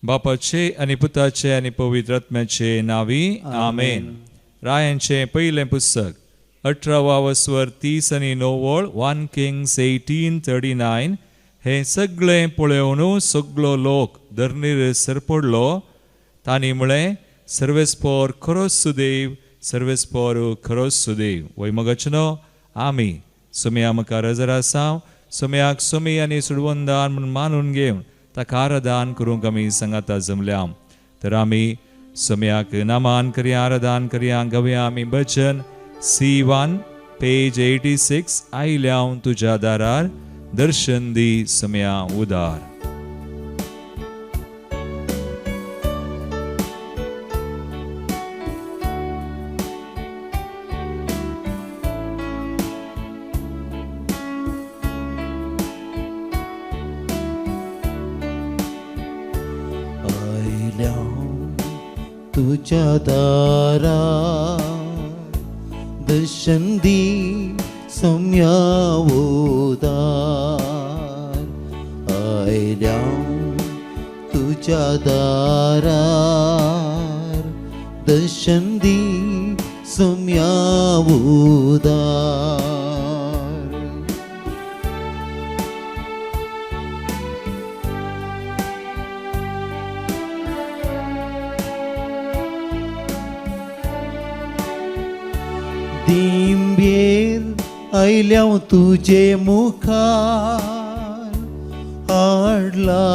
बापाचे आनी पुताचे आनी पवित्र आत्म्याचे नावी आमेन. रायांचें पयलें पुस्तक 18 वस्वर 39 वळ 1 Kings 18:39. हें सगळें पळोवन सगलो लोक धरणीर सरपडलो. तांणी म्हळें, सर्वेस्पोर खरोच सुदेव, सर्वेस्पोर खरोच सुदेव. वय मगचनो आमी सोमया मुखार हजर आसा. सोमयाक सोमी आनी सुडवंदान म्हूण मानून घेवन ताका आराधन करूंक आमी सांगाता जमल्या. तर आमी सोमयाक नामान करया, आराधन करया. गावया आमी भजन C1 page 86. आयल्या हांव तुज्या दारार, दर्शन दी सोमया उदार. आयल्या तुज्या दारा दर्शन दी सोम्या उदार. आयल्या तुज्या दारार दर्शन दी सोम्या उदार. दिंबेर आयल्या तुजे मुखार, हाडला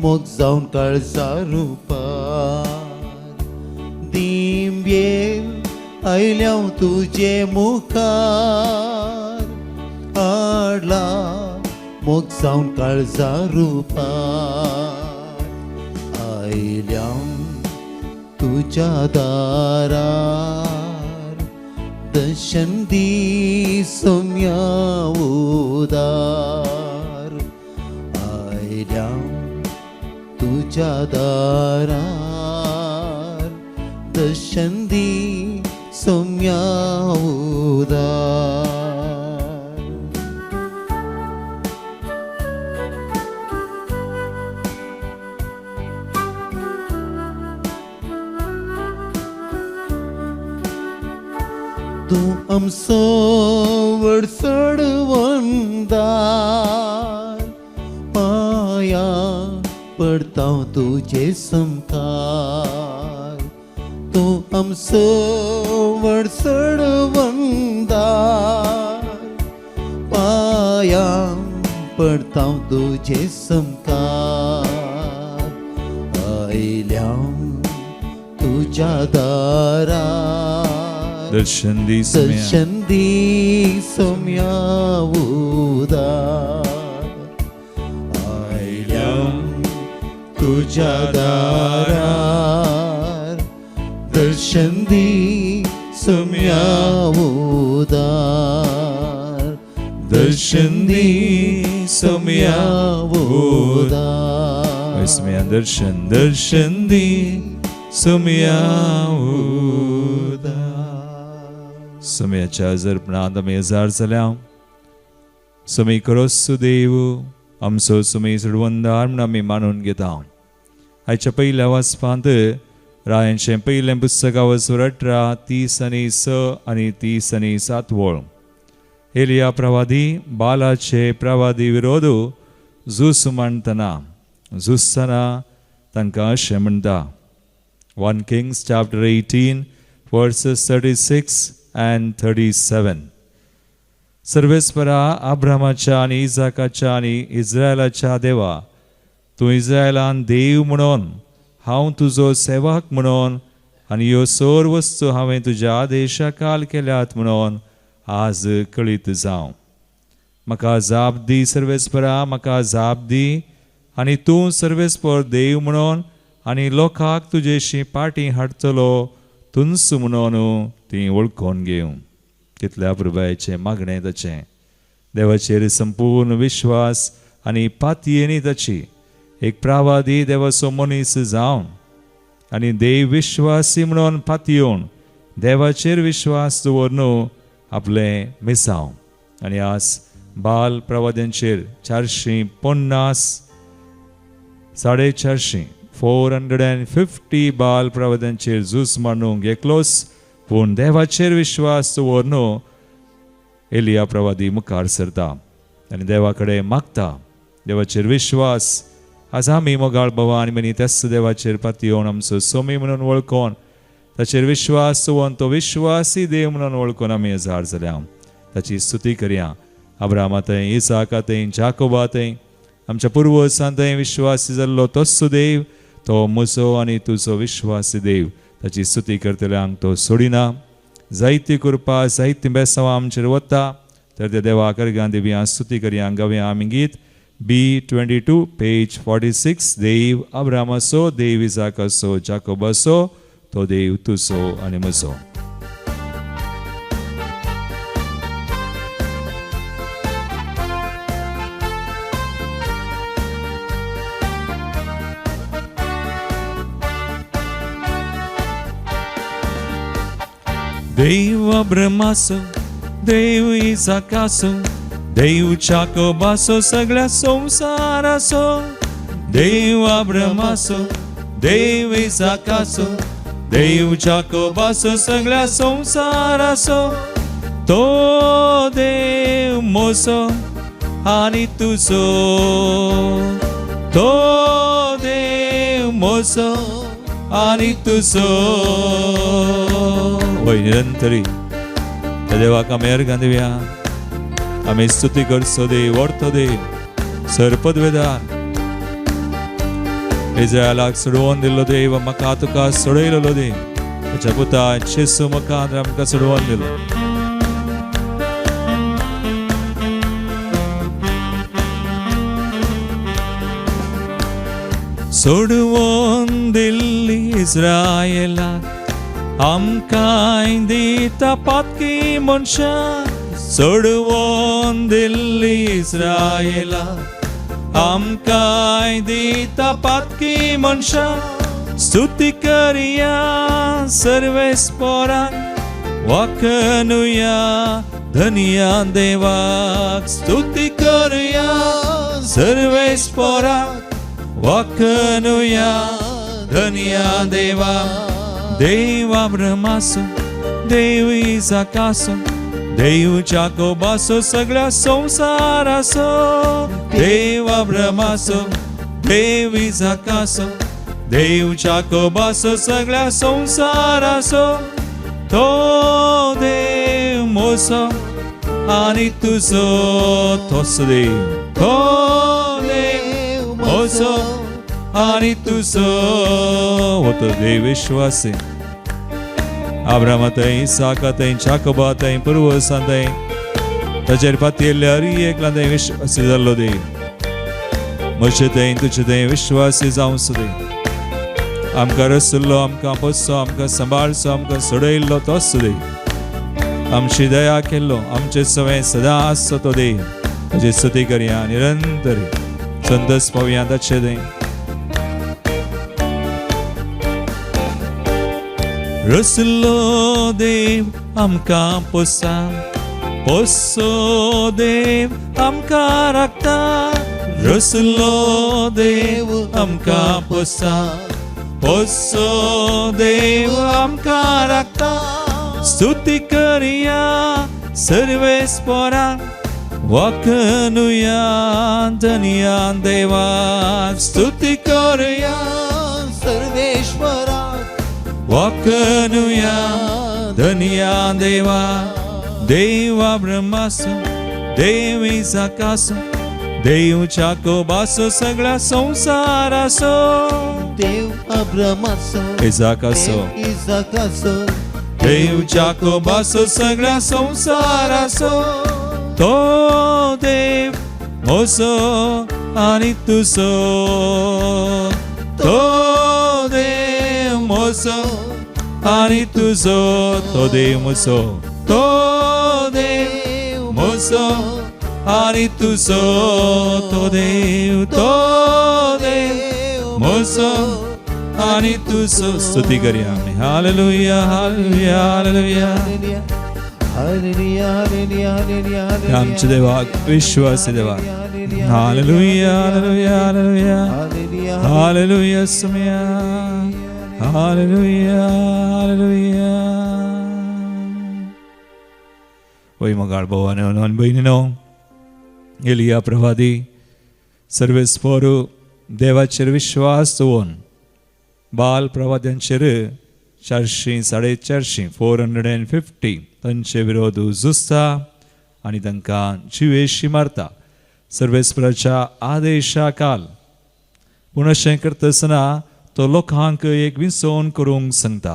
मोग जावन काळजा रुपार. दिंबेर आयल्या तुजे मुखार, हाडला मोग जावन काळजा रुपार. आयल्या तुज्या दारार दर्शन दी सोम्या उदार. आयल्या तुज्या दारार दर्शन दी सोम्या उदार. तूं आमचो व्हड चडवंदार, पांया पडता तुजे समकार. तूं आमचो व्हड चडवंदार, पांया पडता तुजे समकार. आयल्या तुज्या दारार दर्शन दी सोमया. दर्शन दी सोम्या उदार. आयल्या तुज्या दारार दर्शन दी सोम्या उदार. दर्शन दी सोमया उदार. सोमया दर्शन, दर्शन दी सोमया उदार. सोमयाच्या हजरपणांत आमी हजार जाल्या. सोमी खरोच सुदेव, आमचो सोमी सुडवंदार म्हूण आमी मानून घेता. आयच्या पयल्या वाचपांत रायांचें पयलें पुस्तक वचूर 18 36 आनी 37 वळ. एलिया प्रवादी बालाचे प्रवादी विरोध झूस मांडटना झुजतना तांकां अशें म्हणटा. 1 Kings chapter 18 verses 36 and 37. सर्वेस्परा, आब्रामाच्या आनी इजाकाच्या आनी इस्रायलाच्या देवा, तूं इस्रायलान देव म्हणून, हांव तुजो सेवक म्हणून आनी ह्यो सोर वस्तू हांवें तुज्या आदेशा काल केल्यात म्हणून आज कळीत जावं. म्हाका जाप दी सर्वेस्परा, म्हाका जाप दी आनी तूं सर्वेस्पर देव म्हणून आनी लोकांक तुजेशी पाटी हाडटलो तुंस म्हणून ती वळखून घेवं. कितल्या प्रभायेचें मागणें ताचें. देवाचेर संपूर्ण विश्वास आनी पातयेनी ताची. एक प्रावादी देवाचो मनीस जावन आनी देव विश्वासी म्हणून पातयेवन देवाचेर विश्वास दवरून आपलें मिसांव. आनी आज बाल प्रवाद्यांचेर 450 450 450 बाल प्रवादांचेर झूज मांडूंक एकलोच, पूण देवाचेर विश्वास दवरून एलिया प्रवादी मुखार सरता आनी देवा कडेन मागता. देवाचेर विश्वास आज आमी मोगाळ भावा आनी भयणी त्याच देवाचेर पातयेवन आमचो सोमी म्हणून वळखोन, ताचेर विश्वास दवरून तो विश्वासी देव म्हणून वळखून आमी हजार जाल्या ताची स्तुती करया. अब्रामा थंय, इसाका थंय, जाकोबा थंय, आमच्या पुर्वजां थंय विश्वासी जाल्लो तोच देव, तो म्हजो आनी तुजो विश्वासी देव. ताची स्तुती करतल्यांक तो सोडिना. जायती कृपा, जायती बेसांवां आमचेर वता. तर त्या देवाक अर्घां दिवया, स्तुती करया. गावया आमी गीत B22 page 46. देव अब्रामाचो, देव इजाकाचो, जाकोबाचो, तो देव तुजो आनी म्हजो. देव अब्रामाचो, देव इजाकाचो, देव जाकोबाचो, सगळ्या संवसाराचो. देव अब्रामाचो, देव इजाकाचो, देव जाकोबाचो, सगळ्या संवसाराचो. तो देव म्हजो आनी तुजो, तो देव म्हजो आनी तुजो. वय निरंतरी त्या देवाक आमी अर्घां दिवया. आमी स्तुती करचो देव, व्हरतो देव सरपदवेदार. इस्रायलाक सोडोवन दिल्लो देव, म्हाका तुका सोडयलेलो देव, ताच्या पुता जेजू मुखार आमकां सोडोवन दिलो. सोडवून दिल्ली इस्रायलाक, आमकांय दिता पातकी मनशां. सोडवून दिल्ली इस्रायलाक, आमकांय दिता पातकी मनशां. स्तुती करया सर्वेस्पोराक, वाखणुया धनया देवाक. स्तुती करया सर्वेस्पोराक, वाखणुया धनया देवा. देव अब्रामाचो, देव इजाकाचो, देव जाकोबाचो, सगळ्या संवसाराचो. देव अब्रामाचो, देव इजाकाचो, देव जाकोबाचो, सगळ्या संवसाराचो. तो देव म्हजो आनी तुजो, तोच देव, तो देव म्हजो आनी तुजो. हो तो देव विश्वासी. अब्रामा थंय, इसाका थंय, जाकोबा थंय, पुर्वजां थंय, ताचेर पातयेल्ल्या हर एकला थंय विश्वासी जाल्लो देव, म्हजे थंय तुजे थंय विश्वासी जावचो देव. आमकां रसुल्लो, आमकां पोसचो, आमकां सांबाळचो, आमकां सोडयल्लो तोच देव, आमची दया केल्लो, आमचे सवें सदां आसचो तो देव. ताची स्तुती करया निरंतर, संतोष पावया ताचे थंय. रसलो देव आमकां पोसा, पोसो देव आमकां राखता. रसलो देव आमकां पोसा, पोसो देव आमकां राखता. स्तुती करया सर्वेस्पोरा, वाखणुया धनया देवाक. स्तुती करया सर्वेश्वरा, वाखणुया धनया देवा. देव अब्रामाचो, देव इजाकाचो, देव जाकोबाचो, सगळ्या संवसाराचो. देव अब्रामाचो, इजाकाचो, देव इजाकाचो, देव जाकोबाचो, सगळ्या संवसाराचो. तो देव म्हजो आनी तुजो, तो देव म्हजो आनी तुजो. तो देव म्हजो, तो देव म्हजो आनी तुजो. तो देव, तो देव म्हजो आनी तुजो. स्तुती करया आमी. Hallelujah, hallelujah, hallelujah. Hallelujah, hallelujah, hallelujah. आमच्या देवाक, विश्वासी देवाक. Hallelujah, hallelujah, hallelujah. Hallelujah. Hallelujah, Somaiya. Hallelujah, hallelujah. वय मोगाळ भोवानो आनी भयणीनो, एलिया प्रवादी सर्वेस्पोर देवाचेर विश्वास दवरून बाल प्रवाद्यांचेर 400 450 450 तांचे विरोध झुजता आनी तांकां जिवेशी मारता सर्वेस्पराच्या आदेशा काल. पूण अशें करता आसतना तो लोकांक एक विंचोवन करूंक सांगता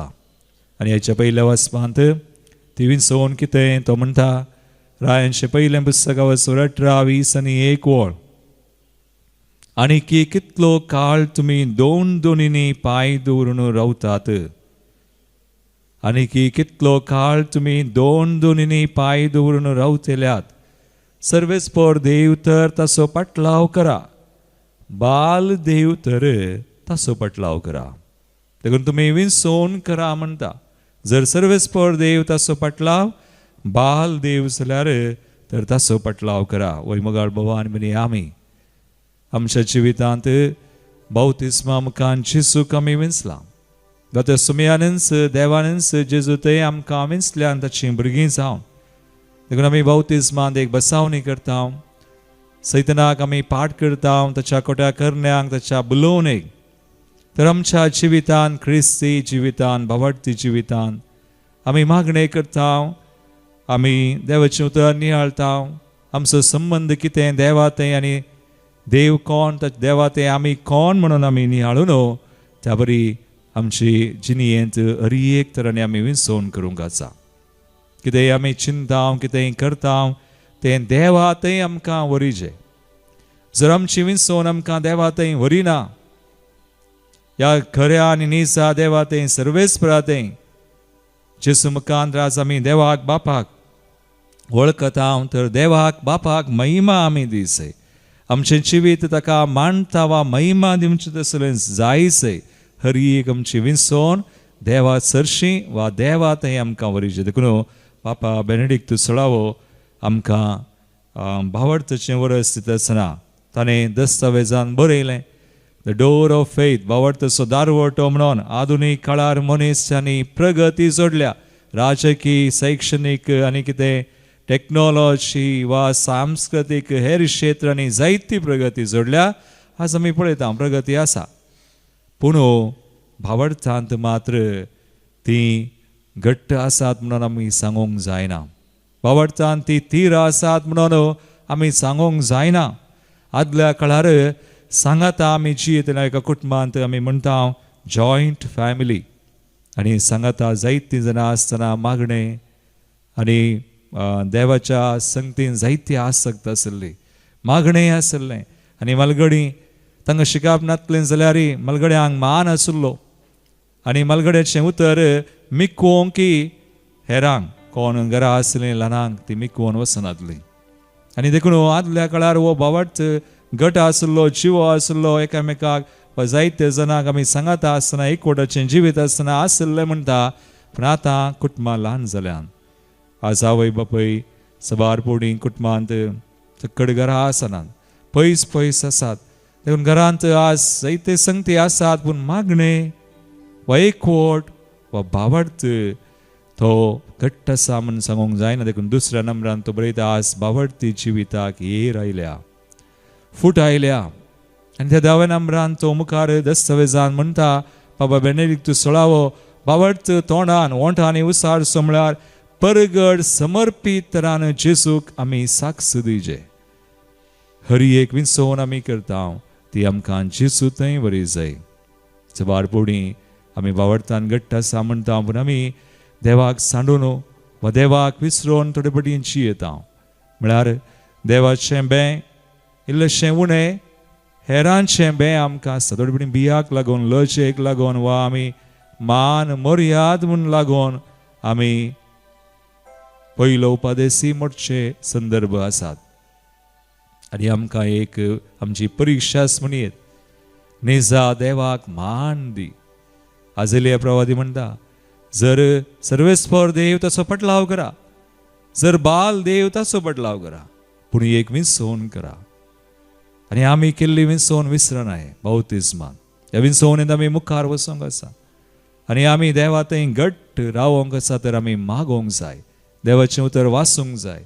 आनी हाच्या पयल्या वाचपांत ती विंचोवन कितें तो म्हणटा, रायांचें पयलें पुस्तक वचून 18 20 आनी 1 वळ. आनी की कितलो काळ तुमी दोन दोनींनी पांय दवरून रावतात, आनी की कितलो काळ तुमी दोन दोनींनी पांय दवरून रावतल्यात, सर्वेस्पोर देव तर ताचो पाटलाव करा, बाल देव तर ताचो पाटलाव करा. देखून तुमी विंचोवन करा म्हणटा. जर सर्वेस्पोर देव ताचो पाटलाव, बाल देव जाल्यार तर ताचो पाटलाव करा. वय मोगाळ बाबा आनी भयणी, आमी आमच्या जिवितांत बावतिस्मा मुखान जेजूक आमी विंचलां. दाते सुमयानच देवानच जेजू ते आमकां विंचल्या आनी ताचीं भुरगीं जावन, देखून आमी बावतिस्मांत एक बसावणी करता, सैतनाक आमी पाठ करता, ताच्या कोट्या करण्यांक, ताच्या बुलोवणेक. तर आमच्या जिवितान, क्रिस्ती जिवितान, भावार्थी जिवितान आमी मागणें करता, आमी देवाचें उतर नियाळता, आमचो संबंद कितें देवा तें आनी देव कोण, देवा तें आमी कोण म्हणून आमी नियाळून त्या बरी आमची जिणेंत हर एक तरांनी आमी विंचोवन करूंक आसा. कितेंय आमी चिंता, कितेंय करता तें देवा थंय आमकां व्हरीजे. जर आमची विंचोवन आमकां देवा थंय व्हरिना, ह्या खऱ्या आनी निसा देवा थंय सर्वेस्परा थंय जेजू मुखांत आज आमी देवाक बापाक वळखता, तर देवाक बापाक महिमा आमी दिसय, आमचें जिवीत ताका मांडटा वा महिमा दिवचें तसलें जायसय. हर एक आमची विंचोवन देवा सरशी वा देवा थंय आमकां व्हरीचे. देखून पापा बेनेडिक्तू सोळावो आमकां भावार्थाचें वरस दिता आसतना ताणें दस्तावेजान बरयलें, the door of faith, भावार्थाचो दारवटो म्हणून आधुनीक काळार मनीस प्रगती जोडल्या, राजकीय, शैक्षणीक आनी कितें टॅक्नोलॉजी वा सांस्कृतीक हेर क्षेत्रांनी जायती प्रगती जोडल्या. आज आमी पळयता प्रगती आसा, पूण भावार्थांत मात्र ती घट्ट आसात म्हणून आमी सांगूंक जायना. भावार्थांत ती तीर आसात म्हणून आमी सांगूंक जायना. आदल्या काळार सांगाता आमी जियेतल्या एका कुटुंबांत आमी म्हणटा जॉयंट फॅमिली, आनी सांगाता जायतीं जाणां आसतना मागणें आनी देवाच्या संगतीन जायती आसक्त आसली, मागणें आसलें. आनी मालगडी तांकां शिकप नासलें जाल्यार मालगड्यांक मान आसलो आनी मालगड्याचें उतर मिकोवंक की हेरांक कोण घरा आसलीं ल्हानांक ती मिकोवन वचनासली. आनी देखून आदल्या काळार हो भावार्थ गट आसलो, जिवो आसलो, एकामेकाक वा जायते जाणांक आमी सांगाता आसतना एकवटाचें जिवीत आसतना आसलें म्हणटा. पूण आतां कुटुंबां ल्हान जाल्यान आज आवय बापूय सबार पोडी कुटुंबांत चड घरां आसनात, पयस पयस आसात. देखून घरांत आज जायते संगती आसात, पूण मागणें वा एकवट वा भावार्थ तो घट्ट आसा म्हूण सांगूंक जायना. देखून दुसऱ्या नंबरान तो बरयता, आज भावार्थी जिविताक येर आयल्या, फूट आयल्या. आनी त्या धाव्या नंबरान तो मुखार दस्तावेजान म्हणटा, बाबा बेनेडिक्तू सोळावो भावार्थ तोंडान ओंठांनी उसार म्हळ्यार परगड समर्पीत तरान जेजूक आमी साक्ष दिवचे. हरी एक विंचोवन आमी करता ती आमकां जेजू थंय बरी जाय. सबार पोडी आमी भावार्थान घट्ट आसा म्हणटा, पूण आमी देवाक सांडून वा देवाक विसरून थोडे पटी जियेता. म्हळ्यार देवाचें बें इल्लेशें उणें, हेरांचें बें आमकां आसता. थोडे पटी बियाक लागून, लजेक लागून वा आमी मान मर्याद म्हूण लागून आमी पयलो उपादेसी मोडचे संदर्भ आसात. आनी आमकां एक आमची परिक्षाच म्हणयेत, निजा देवाक मान दी. आजलिया प्रवादी म्हणटा, जर सर्वेस्पर देव ताचो पटलाव करा, जर बाल देव ताचो बदलाव करा, पूण एक विसोवन करा. आनी आमी केल्ली विंसवण विसरनाय बावतिज्मान. ह्या विंसवणेंत आमी मुखार वचोंक आसा आनी आमी देवा थंय घट्ट रावोंक आसा. तर आमी मागोवंक जाय, देवाचें उतर वाचूंक जाय.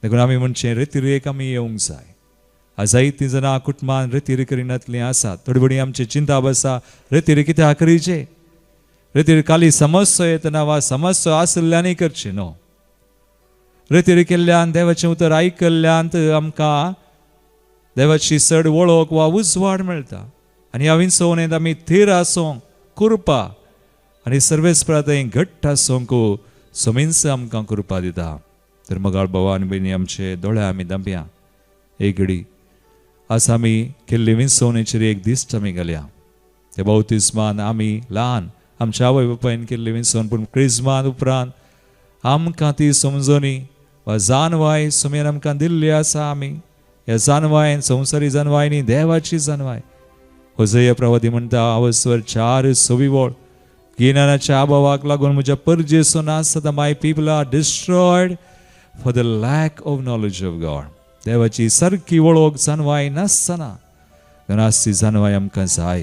देखून आमी म्हणचें रेतिरेक आमी येवंक जाय. आज जायतीं जाणां कुटुंबान रेतीर करिनातलीं आसात. थोडी थोडी आमची चिंता आसा, रेतीर कित्याक करीचे, रेतीर खाली समस्या येतना वा समस्या आशिल्ल्यानय करची न्हू. रेतीर केल्ल्यान देवाचें उतर आयकल्ल्यान आमकां देवाची चड वळख वा उजवाड मेळटा आनी ह्या विंचवणेंत आमी थीर आसूंक कृपा आनी सर्वेस्परा थंय घट्ट आसूंक समींच आमकां कृपा दिता. तर मगाळ भावा आनी भयणी, आमचे दोळे आमी धांपया एक घडी. आज आमी केल्ली विंचवणेचेर एक दिश्ट आमी घालया. त्या बावतिज्मान आमी ल्हान आमच्या आवय बापायन केल्ली विंचवण, पूण क्रिज्मान उपरांत आमकां ती समजणी वा जानवाय सुमेन आमकां दिल्ली आसा. आमी ह्या जानवायन, संवसारी जानवाय न्ही, देवाची जानवाय. होजय प्रवादी म्हणटा, आवस्वर 4 सवी वळ, गिन्यानाच्या अभावाक लागून म्हज्या परजेसो नाश जाता. My people are destroyed for the lack of knowledge of God. देवाची सारकी वळख जानवाय नासतना ती जानवाय आमकां जाय.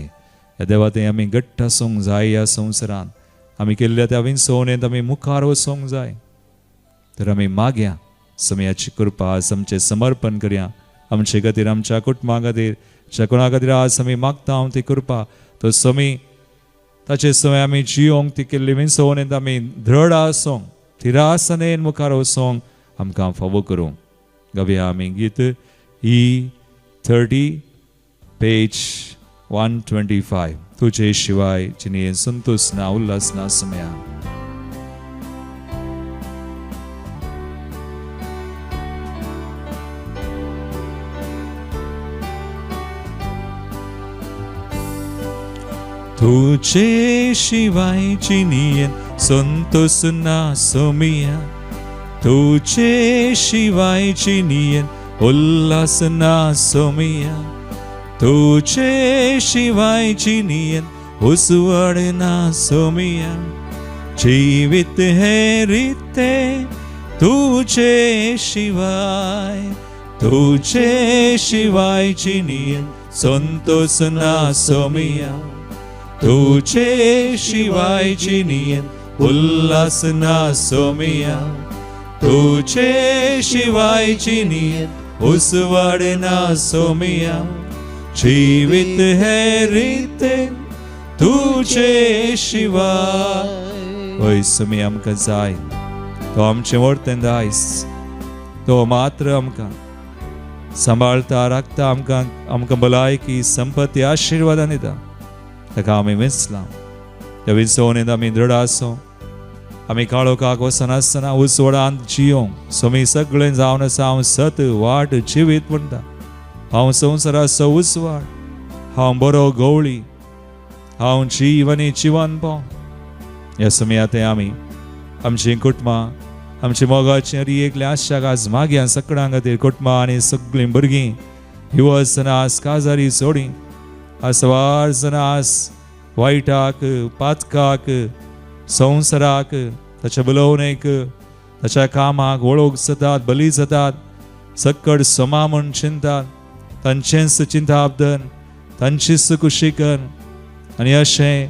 ह्या देवा थंय आमी घट्ट आसूंक जाय. ह्या संवसारांत आमी केल्ल्या त्या विंचवणेंत आमी मुखार वचोंक जाय. तर आमी मागया समयाची कृपा. आज आमचें समर्पण करया आमचे खातीर, आमच्या कुटुंबा खातीर, ज्या कोणा खातीर आज आमी मागता हांव ती कृपा. तो समी ताचे समय आमी जियोंक ती केल्ली विंचवणेंत आमी दृढ आसूंक, थिरासनेन मुखार वचोंक आमकां फावो करूं. गावया आमी गीत E 30, page 125, तुजे शिवाय जिणें संतोष ना, उल्हास ना समया. तुझे शिवाय जिणें संतोष ना सोमिया, तुझे शिवाय जिणें उल्हास ना सोमिया, तुझे शिवाय जिणें उजवाड ना सोमिया, जिवीत हें रितें तुझे शिवाय, तुझे शिवाय जिणें संतोष ना सोमिया, तुझे शिवाय जिणें उल्हास ना सोमिया, तुझे शिवाय जिणें उजवाड ना सोमिया, जिवीत हें रितें तुझे शिवाय. होय समी, आमकां जाय तो आमचें वर्तें दायज. तो मात्र आमकां सांबाळता, राखता आमकां, आमकां भलायकी, संपत्ती, आशिर्वादान दिता. ताका आमी विंचलां. त्या विंचवणेंत आमी दृढ आसूं. आमी काळोखाक वचनासतना उजवाडांत जियोंक. समी सगळें जावन आसा, हांव सत, वाट, जिवीत म्हणटा. हांव संवसाराचो उजवाड, हांव बरो गवळी, हांव जीव आनी जिवन पाव. ह्या समया ते आमी आमचीं कुटुंबां, आमची मोगाची हरी एकल्या आशाक आज मागया सगळ्यां खातीर. कुटुंबां आनी सगळीं भुरगीं, युवजना आज काजारी सोडी, आज सवार जाणां आज वायटाक, पातकाक, संवसाराक, ताच्या बलोवणेक, ताच्या कामाक वळोक जातात, बली जातात. सक्कड समा म्हूण चिंतात, तांचेंच चिंतापदन, तांचीच कुशीकन आनी अशें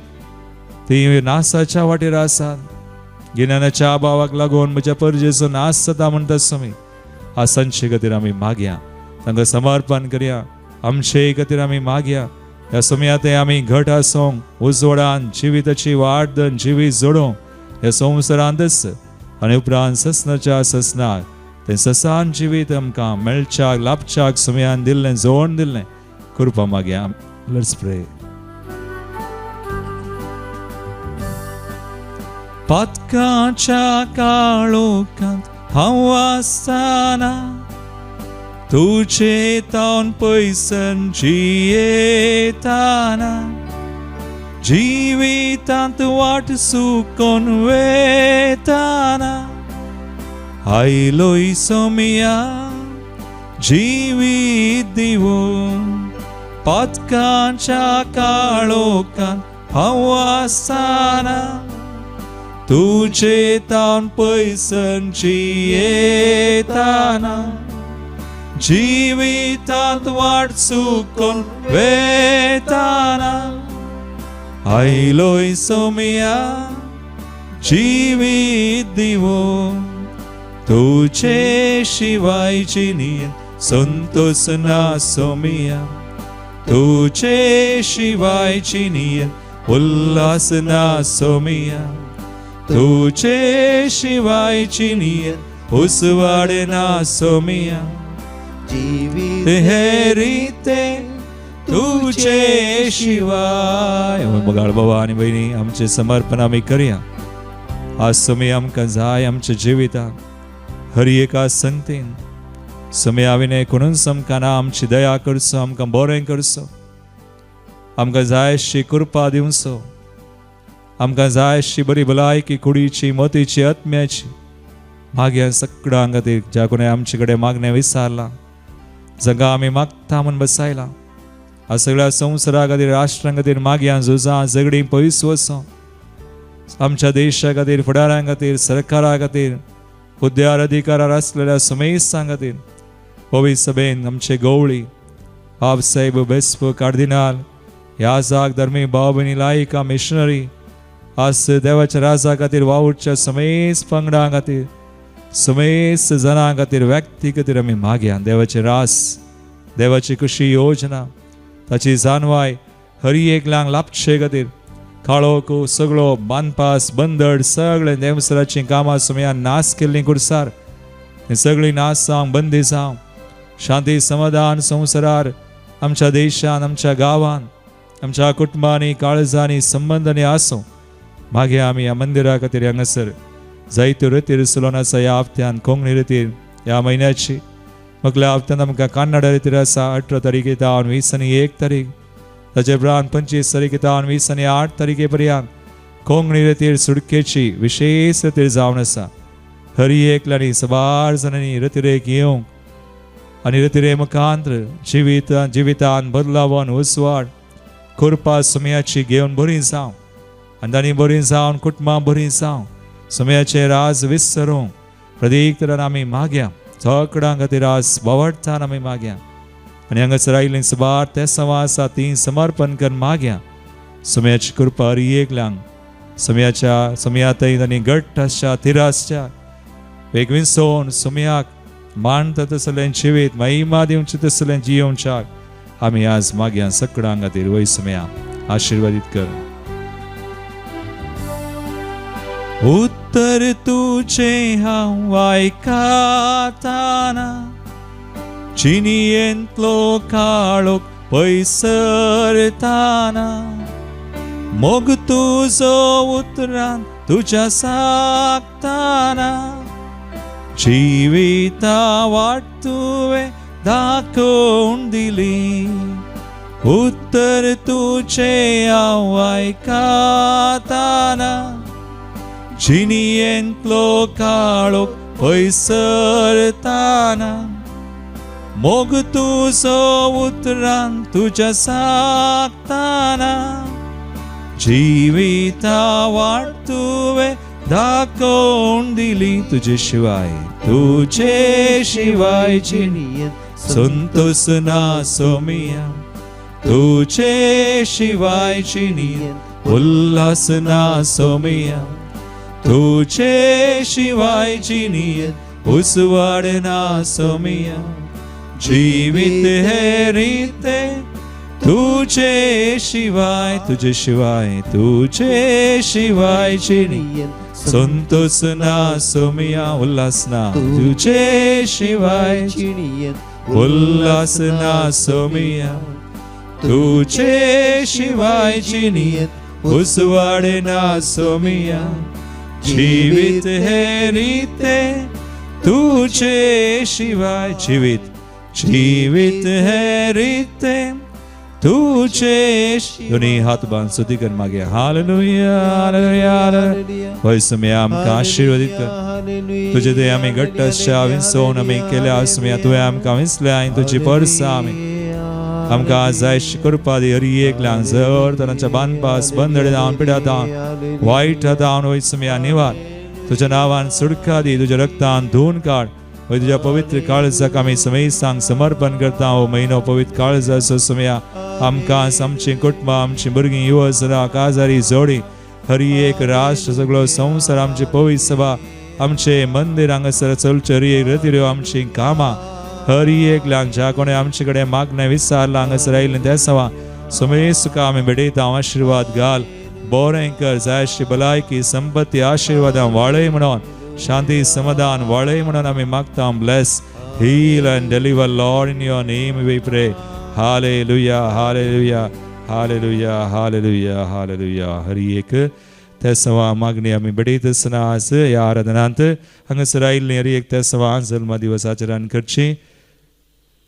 ती नासाच्या वाटेर आसात. गिन्यानाच्या अभावाक लागून म्हज्या परजेचो नाश जाता म्हणटा स्वामी. आज तांचे खातीर आमी मागया, तांकां समर्पण करया. आमचे खातीर आमी मागया. ह्या समया ते आमी घट आसूंक, उजवाडान जिविताची वाट धरून जिवीत जोडूंक ह्या संवसारांतच आनी उपरांत ससनाच्या ससनाक तें ससान जिवीत आमकां मेळच्याक, लाभच्याक समयान दिल्लें, जोड दिल्लें कृपा मागया. Let's pray. पातकाच्या काळोखांत हांव आसतना, तुजे तावन पयसन जियेताना, जिवितांत वाट चुकोन वेताना, आयलोय सोमिया जिवीत दिवन. पातकाच्या काळोखांत हांव आसतना, तुजे तावन पयसन जियेताना, जिवितांत वाट चुकोन वेताना आयलोय सोमया जिवीत दिवून तुझे शिवाय जिणेंत संतोष ना सोमया तुझे शिवाय जिणेंत उल्हास ना सोमया तुझे शिवाय जिणेंत उजवाड ना सोमया जिवीत हे रिते तुझे शिवाय. मोगाळ बाबा आनी भयणी, आमचें समर्पण आमी करया. आज सोमी आमकां जाय आमच्या जिविताक हर एका संगतीन. सोमया विणे कोणूच आमकां ना. आमची दया करचो, आमकां बरें करचो, आमकां जाय अशी कृपा दिवचो, आमकां जाय अशी बरी भलायकी कुडीची, मतीची, आत्म्याची. मागया सगळ्यां खातीर ज्या कोणें आमचे कडेन मागणें विचारलां, जांकां आमी मागता म्हूण बसायलां. ह्या सगळ्या संवसारा खातीर, राष्ट्रां खातीर मागया. झुजां झगडीं पयस वचों. आमच्या देशा खातीर, फुडाऱ्यां खातीर, सरकारा खातीर, हुद्द्यार अधिकारार आसलेल्या समेस्तां खातीर, पवित्र सभेन आमचे गवळी बाबसाहेब, बेस्प, कार्दिनाल, याजाक, धर्मी भाव भयणी, लायका, मिशनरी, आज देवाच्या राजा खातीर वावुरच्या समेस्त पंगडां खातीर, समेस्त जणां खातीर, व्यक्ती खातीर आमी मागया. देवाचे रास, देवाची कशी योजना, ताची जाणवाय हरी एकल्यांक लाभचे खातीर काळोख सगळो बांदपास बंदड सगळे देवसराचीं कामां सुमया नाश केल्लीं कुरसार हें सगळीं नाश जावं, बंदी जावं. शांती समाधान संवसारार, आमच्या देशान, आमच्या गांवान, आमच्या कुटुंबांनी, काळजांनी, संबंदांनी आसूं. मागीर आमी ह्या मंदिरा खातीर हांगासर जायत्यो रितीर चलोवन आसा. ह्या हप्त्यान कोंकणी रितीर ह्या म्हयन्याची, मुखल्या हप्त्यान आमकां कन्नड रितीर आसा 18 तारखे तावन 20 आनी 1 तारीख, ताचे उपरांत 25 तारखे तावन 20 आनी 8 तारखे पर्यंत कोंकणी रितीर सुटकेची विशेश रितीर जावन आसा. हरी एकल्यांनी सबार जाणांनी रितिरेक येवंक आनी रितिरे मुखांत्र जिवितान बदलावन उजवाड कृपा सुमयाची घेवन बरी जावं आनी तांणी बरी जावन कुटुंबां बरी जावं. सुमयाचे राज विसरूंक प्रतीक तरान आमी मागया. सगळ्यां खातीर आज बावडटान आमी मागया आनी हांगासर आयिल्लीं सुबार ते सवा आसा ती समर्पण करून मागया. सुमयाची कृपा हर एकल्यांक सुमयाच्या सुमया थंय तांणी घट्ट आसच्या, थीर आसच्या, एक विसोवन सुमयाक मानता तसलें जिवीत महिमा दिवचें तसलें जियोवच्याक आमी आज मागया. सगळ्यां खातीर वय सुमया आशिर्वादीत कर. उत्तर तुझे हांव आयकताना जिणेंतलो काळोख पयसरताना मोग तुजो उतरान तुज्या सागताना जिविता वाट तुवें दाखोवन दिली. उत्तर तुझे हांव आयकताना जिणेंतलो काळोख पयसरताना मोग तुजो उतरान तुज्या सागताना जिविता वाट तुवें दाखोवन दिली. तुजे शिवाय, तुजे शिवाय जिणेंत संतोष ना सोमिया, तुजे शिवाय जिणेंत उल्हास ना सोमिया, तुजे शिवाय जिणेंत उजवाड ना सोमिया. जिवीत हे रिते तुझे शिवाय, तुझे शिवाय, तुझे शिवाय जिणेंत संतोष ना सोमिया, उल्हास ना तुझे शिवाय जिणेंत उल्हास ना सोमिया, तुझे शिवाय जिणेंत उजवाड ना सोमिया. जिवीत हे रिते तुझे शिवाय, जिवीत जिवीत हे रिते तुझे. दोन्ही हात बांद स्तुती कर मागे. Hallelujah, hallelujah, hallelujah. होय सुमया आमकां आशिर्वादीत कर. तुजे दे आमी घट्ट आसच्या विसोवन आमी केल्या सुमया, तुवें आमकां विसल्या आनी तुजी परसा आमी आमकां जाय कृपा दी. हरी एकल्यांक जर तांच्या बांदपास बंदडे जावन पिड्या जावन वायट जावन वय सुमया निवार. तुज्या नांवान सुटका दी, तुज्या रक्तान धुवन काड. वय तुज्या पवित्र काळजाक आमी समेस्तांक समर्पण करता. हो म्हयनो पवित्र काळजाचो समया आमकां, आमचीं कुटुंबां, आमचीं भुरगीं, युवसरां, काजारी जोडी, हर एक राष्ट्र, सगळो संवसार, आमची पवित्र सभा, आमचे मंदिर हांगासर चलच्यो हर एक रतिऱ्यो, आमचीं कामां, हर एकल्याक ज्या कोणें आमचे कडेन मागणें विचारलां हांगासर आयिल्लें त्या सवा समेस्त तुका आमी भेटयता. आशिर्वाद घाल, बरें कर, जाय अशी भलायकी, संपत्ती, आशिर्वादां वाडय म्हणून, शांती समाधान वाडय म्हणून आमी मागता. Bless, heal and deliver, Lord, in your name we pray. Hallelujah, hallelujah, hallelujah, hallelujah, hallelujah. हर एक त्या सवा मागणी आमी भेटयत आसतना आज ह्या आराधनांत हांगासर आयिल्लीं हर एक त्या सवा जल्म दिवस आचरण करची.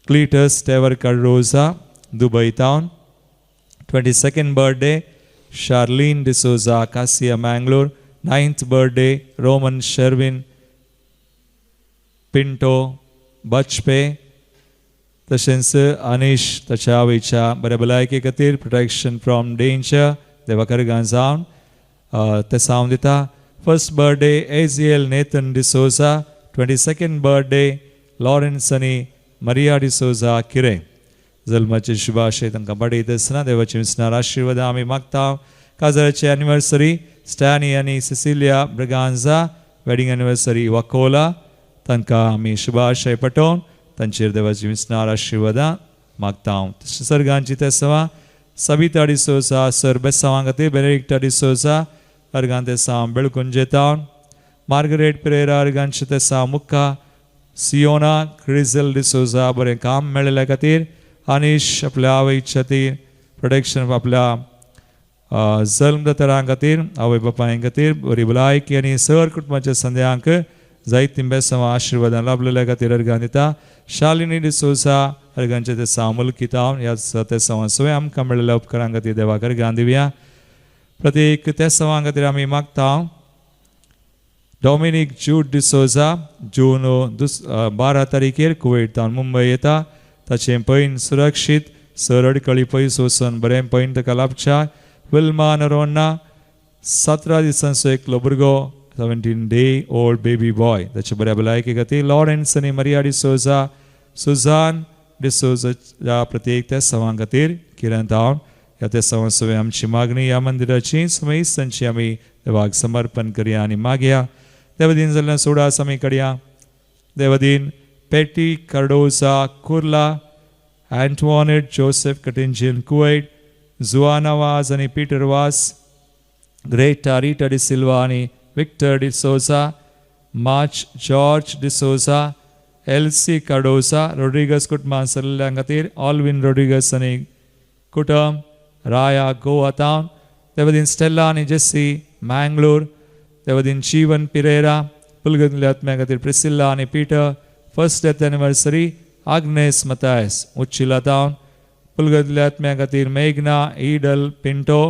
Cletus Tevar Cardoza, Dubai town. 22nd birthday, Charlene D'Souza, Kasia, Mangalore. 9th birthday, Roman Sherwin Pinto, Bajpe. तशेंच अनिश ताच्या आवयच्या बऱ्या भलायके खातीर, प्रोटेक्शन फ्रॉम डेंजर, देवा कर्गां जावन तें सावन दिता. First birthday, Aziel Nathan D'Souza. 22nd birthday, Lawrence आनी मरिया डिसोजा, किरें. जल्माचे शुभाशय तांकां बडयत आसतना देवाचे विसनार आशिर्वाद आमी मागता. काजाराची एनिवर्सरी, स्टॅनी आनी Sicilia Braganza, wedding anniversary, Vakola. तांकां आमी शुभाशय पटोवन तांचेर देवाची विसनार आशिर्वादां मागता. तशें सर्गांची तेसवां सबिता डिसोजा, सर बेसांवां खातीर, बेनेडिक्टा डिसोजा, अर्गां तेसांव बेळकुंजेतावन, मार्गरेट पिरेरा, अर्गांचे तेसांव मुक्का, सियोना क्रिझल डिसोजा, बरें काम मेळिल्ल्या खातीर, अनिश आपल्या आवयच्या खातीर, प्रोटेक्शन आपल्या जल्मदातरां खातीर, आवय बापाय खातीर, बरी भलायकी आनी सर कुटुंबाच्या संध्यांक जायतीं बेसांवां आशिर्वादां लाभलेल्या खातीर अर्गां दिता. शालिनी डिसोजा, अर्गांचे तेसांव मुलकितावन. ह्या तेसांवां सगळें आमकां मेळिल्ल्या उपकारां खातीर देवाक अर्गां दिवया. प्रत्येक तेसांवां खातीर आमी मागता. डॉमिनीक जूड डिसोजा, जून 12 तारीखेर कुवेतान मुंबय येता. ताचें पैन सुरक्षीत सर अडकळी पयस वचून बरें पैन ताका लाभच्या. विल्मा नरोन्ना, 17 दिसांचो एकलो भुरगो, 17 day old baby boy, ताचे बऱ्या भलायके खातीर. लॉरेन्स आनी मरिया डिसोजा, सुजान डिसोजा, प्रत्येक त्या सवां खातीर किरण. ह्या त्या सवां सगळें आमची मागणी ह्या मंदिराची समेस्तांची आमी देवाक समर्पण करया आनी मागया. देवदीन जाल्ल्यान सोडास आमी करया. देवदीन पेटी Cardozo, Kurla, अँटवॉनेट Joseph कटिंजिन, Kuwait, Juana वाज आनी पीटर वास, ग्रेटा रिटा डिसिल्वा आनी विक्टर डिसोजा, मार्च George D'Souza, LC Cardozo, Rodrigues कुटुंबान सरल्या खातीर, ऑल्विन रोड्रिगस आनी कुटुंब, राया, गोवा टावन. देवदीन स्टेला आनी जेसी, मँगलोर. देवदीन जीवन पिरेरा, पुलगतल्या आत्म्या खातीर, प्रिसिल्ला आनी Peter. First death anniversary, Agnes Mathias, Uchila town. पुलगतल्या आत्म्या खातीर मेघना ईडल पिंटो.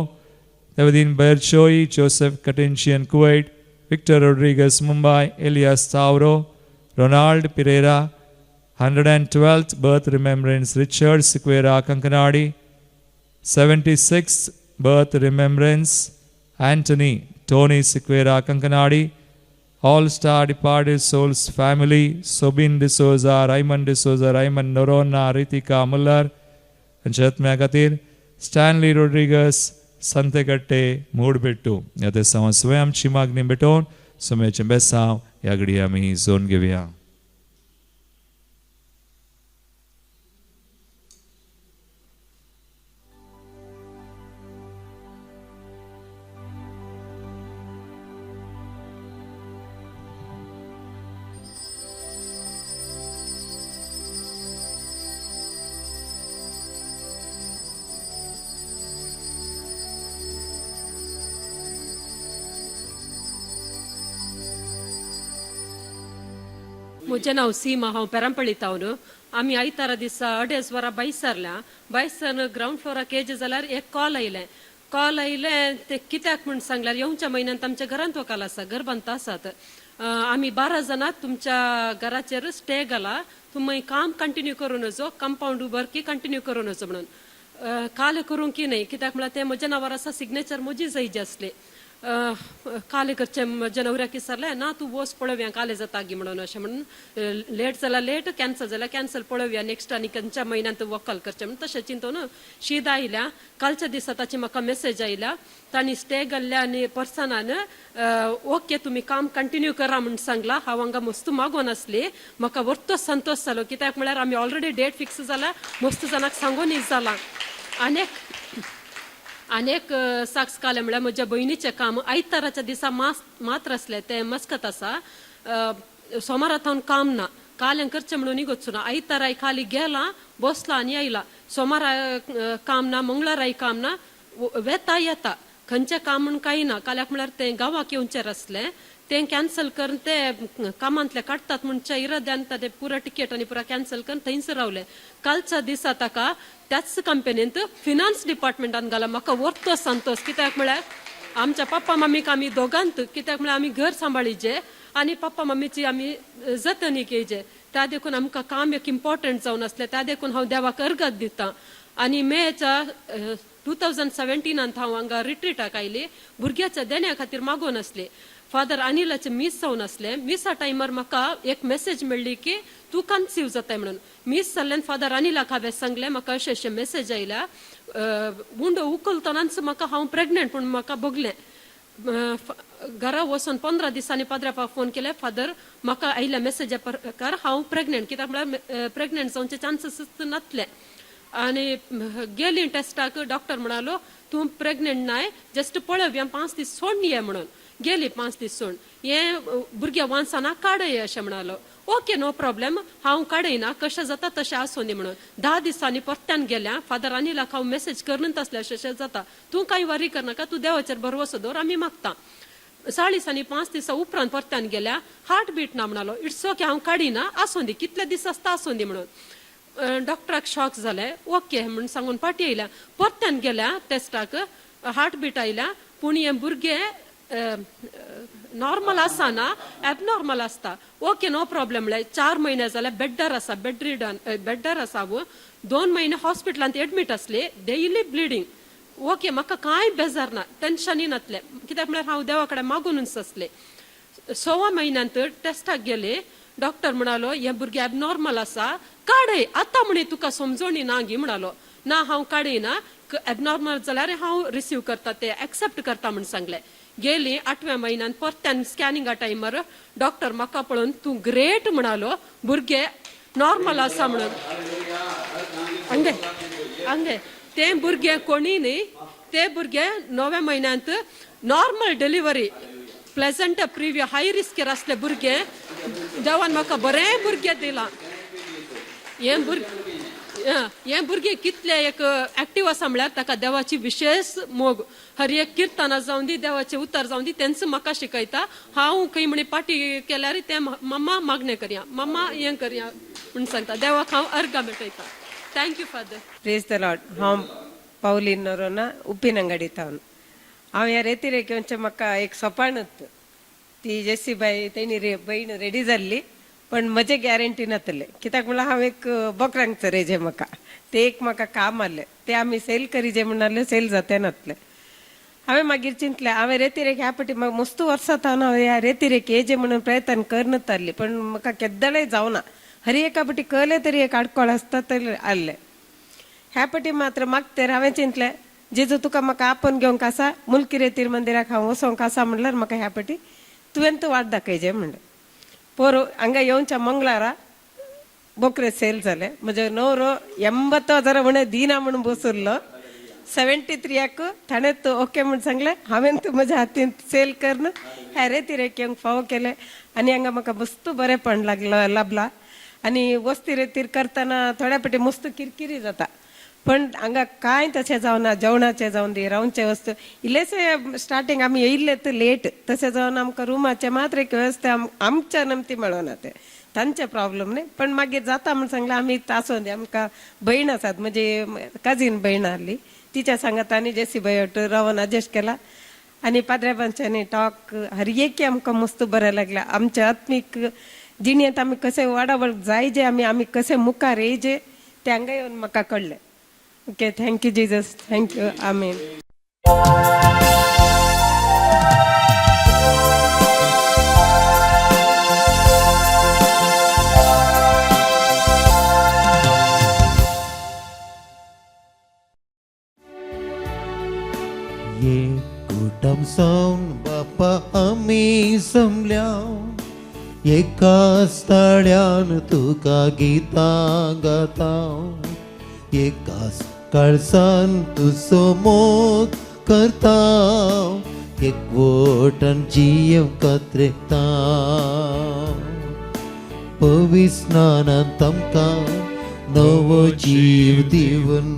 देवदीन बेरचोई जोसेफ कटेन्शियन, Kuwait, Victor Rodrigues, Mumbai, Elias Tauro, Ronald Pereira. 112th birth remembrance, Richard Sequeira, Kankanadi. 76th birth remembrance, Anthony Tony Sequeira, Kankanadi. All Star Departed Souls Family, Sobin D'Souza, Raymond D'Souza, Raymond Norona, Ritika Muller, हांच्या आत्म्या खातीर, Stanley Rodrigues, संतेकट्टे, मूडबेट्टू. ह्या देसांव स्वयं आमची मागणी भेटोवन समयाचें बेसांव ह्या घडये आमी John घेवया. म्हजें नांव सीमा, हांव पेरांपल्ली तावन. आमी आयतारा दिसा 2:30 वरां भायर सरल्या. भायर सरन ग्रावंड फ्लोराक येयचे जाल्यार एक कॉल आयलें. कॉल आयलें ते कित्याक म्हूण सांगल्यार, येवच्या म्हयन्यांत आमच्या घरांत वकाल आसा, घर बांदता आसात, आमी 12 जाणां तुमच्या घराचेर स्टे घाला, तुमी काम कंटिन्यू करूं नजो, कंपावंड वर्क कंटिन्यू करूं नजो म्हणून. काल करूंक की न्हय, कित्याक म्हळ्यार तें म्हज्या नांवार आसा, सिग्नेचर म्हजी जायची आसली. कालें करचें म्हज्या नवऱ्याक विचारलें ना तूं वच पळोवया कालें जाता गी म्हणून. अशें म्हणून लेट जाल्यार लेट, कॅन्सल जाल्यार कॅन्सल, पळोवया नेक्स्ट आनी खंयच्या म्हयन्यांत व्हंकल करचें म्हणून. तशें चिंतून शीद आयल्या. कालच्या दिसा ताची म्हाका मेसेज आयल्या, तांणी स्टे घाल्ल्या आनी पर्सनान ओके तुमी काम कंटिन्यू करा म्हूण सांगला. हांव हांगा मस्त मागोन आसली. म्हाका वर्तो संतोश जालो, कित्याक म्हळ्यार आमी ऑलरेडी डेट फिक्स जाला, मस्त जाणांक सांगून जाला. आनी एक साक्ष कालें म्हळ्यार म्हज्या भयणीचें काम आयताराच्या दिसा मास मात्र आसलें. तें मस्कत आसा. सोमारा थावन काम ना. कालें करचें म्हणून वचूं ना. आयताराय खाली गेला, बसला आनी आयला. सोमारा काम ना, मंगळाराय काम ना. वेता येता खंयचें काम म्हूण कांय ना. काल्याक म्हळ्यार तें गांवाक येवचें आसलें, तें कॅन्सल करून ते कामांतले काडटात म्हणच्या इराद्यान तें पुरा टिकेट आनी पुरा कॅन्सल करून थंयच रावलें. कालच्या दिसा ताका त्याच कंपनींत फिनान्स डिपार्टमेंटान घाला. म्हाका वर्तो संतोश, कित्याक म्हळ्यार आमच्या पप्पा मम्मीक आमी दोगांत, कित्याक म्हळ्यार आमी घर सांबाळीचे आनी पप्पा मम्मीची आमी जतनी केजे. त्या देखून आमकां काम एक इम्पॉर्टंट जावन आसलें. त्या देखून हांव देवाक अर्गात दितां. आनी मेच्या 2017नांत हांव हांगा रिट्रिटाक आयली. भुरग्याच्या देण्या खातीर मागोन आसली. फादर अनिलाचें मीस जावन आसलें. मिसा टायमार म्हाका एक मेसेज मेळ्ळी की तूं कन्सीव जाताय म्हणून. मीस जाल्ल्यान फादर अनिलाक हांवें सांगलें, म्हाका अशें अशें मेसेज आयल्या. उंडो उखलतनाच म्हाका हांव प्रेग्नंट पूण म्हाका भोगलें. घरा वचून 15 दिसांनी पाद्रापाक फोन केले, फादर, म्हाका आयल्या मेसेजा प्रकार हांव प्रेग्नंट. कित्याक म्हळ्यार प्रेग्नंट जावचे चान्सीस नासले. आनी गेली टेस्टाक, डॉक्टर म्हणालो तूं प्रेग्नंट नाय, जस्ट पळोवया, 5 दीस सोडून ये म्हणून. गेली 5 दीस सोड. हें भुरग्या वांसाना काडय अशें म्हणालो. ओके, नो प्रॉब्लेम, हांव काडयना, कशें जाता तशें आसूं दी म्हणून. 10 दिसांनी परत्यान गेल्या. फादर अनिलाक हांव मेसेज करून आसलें, अशें अशें जाता, तूं कांय वरी करनाका, तूं देवाचेर भरवसो दवर, आमी मागता. चाळीस आनी 5 दिसां उपरांत परत्यान गेल्या. हार्ट बीट ना म्हणालो. It's okay, हांव काडिना, आसूं दी, कितले दीस आसता आसूं दी म्हणून. डॉक्टराक शॉक जालें. ओके म्हूण सांगून फाटी येयल्या. परत्यान गेल्या टेस्टाक, हार्ट बीट आयल्या, पूण हें भुरगें नॉर्मल आसा ना, एबनॉर्मल आसता. ओके, नो प्रॉब्लेम म्हळ्यार 4 म्हयने जाल्यार बेड्डार आसा, बेड रिडन, बेड्डार आसा. हांव 2 म्हयने हॉस्पिटलांत एडमीट आसली, डेली ब्लिडींग. ओके, म्हाका कांय बेजार ना, टेन्शनय नासलें, कित्याक म्हळ्यार हांव देवा कडेन मागूनच आसलें. 6वा म्हयन्यांत टेस्टाक गेले. डॉक्टर म्हणालो हें भुरगें एबनॉर्मल आसा, काडय आतां म्हणे, तुका समजोणी ना गी म्हणालो. ना, हांव काडयना, एबनॉर्मल जाल्यार हांव रिसीव करता, ते एक्सेप्ट करता म्हूण सांगलें. गेली आठव्या म्हयन्यान परत्यान स्कॅनिंगा टायमार डॉक्टर म्हाका पळोवन तूं ग्रेट म्हणालो, भुरगे नॉर्मल आसा म्हणून. हंगे हंगे तें भुरगें कोणी न्ही, ते भुरगे णव्या म्हयन्यांत normal delivery, placenta previa, high रिस्केर आसले भुरगे. देवान म्हाका बरें भुरगें दिलां. हें भुरगें कितलें एक एक्टीव आसा म्हळ्यार ताका देवाची विशेश मोग. हर एक किर्तनां जावन दी, देवाचें उतर जावन दी, तेंच म्हाका शिकयता. हांव खंय म्हणी पाटी केल्यार तें मम्मा मागणें करया, मम्मा हें करया म्हूण सांगता. देवाक हांव अर्गां भेटयता. Thank you father. Praise the lord. हांव पावलीन नोरोना, उप्पिनंगडी थावन. हांव ह्या रेतिरेक येवचें म्हाका एक सोपाणूच. ती जेसी बाय तेणी रे बहीण रेडी जाल्ली, पण म्हजे गॅरंटी नातले, कित्याक म्हणल्यार हांव एक बोकरांक चरयजे. म्हाका ते एक म्हाका काम आसलें, ते आमी सेल करीजे म्हणले, सेल जाते नातले. हांवें मागीर चिंतलें, हांवें रेतिरेक ह्या पटी म्हाका मस्तू वर्सां थावन हांवें ह्या रेतिरेक येजे म्हणून प्रयत्न करनत आसली, पण म्हाका केद्दळय जावना. हरी एका पटी कळलें तरी एक आडकोळ आसता तरी आसलें. ह्या पटी मात्र मागतेर हांवें चिंतलें, जेजू तुका म्हाका आपोवन घेवंक आसा, मुलकी रेतीर मंदिराक हांव वचोंक आसा म्हणल्यार म्हाका ह्या पटी तुवें तूं वाट दाखयजे म्हणलें. पोरू हांगा येवच्या मंगळारा बोकरे सेल जाले. म्हजे नवरो 80 हजार म्हणे दिना म्हणून बसुल्लो. 73याक ताणें तूं ओके म्हूण सांगलें. हांवें तूं म्हज्या हातीन सेल करून ह्या रेती येवंक फावो केलें आनी हांगा म्हाका मस्त बरेंपण लागलो लाबला. आनी वस्ती रेतीर करतना थोड्या पटी मस्त किरकिरी जाता, पण हांगा कांय तशें जावना. जेवणाचें जावन दी, रावचे वस्तू इल्लेशे स्टार्टींग आमी येयल्ले तर लेट, तशें जावन आमकां रुमाचें मात्र एक वेवस्था आमच्या नमती मेळना, ते तांचे प्रॉब्लम न्ही, पण मागीर जाता म्हूण सांगलें. आमी आसूं दी. आमकां भयण आसात, म्हजी कजीन भयण आहली, तिच्या सांगात आनी जेसी भयट रावन एडजस्ट केला. आनी पाद्र्याबांच्यानी टॉक हर एक आमकां मस्त बरें लागलें. आमच्या आत्मीक जिणेंत आमी कशें वाडावळ जायजे, आमी कशें मुखार येयजे, तें हांगा येवन म्हाका कळ्ळें. Okay, thank you Jesus, thank you, आमीन. एकूटम सावन बापा आमी जमल्या एका स्थाळ्यान तुका गितां गाता एकाच काळसान तुजो मोग करता एकवटान जियेव कात्रेता पविस्नानान तांकां नवो जीव दिवन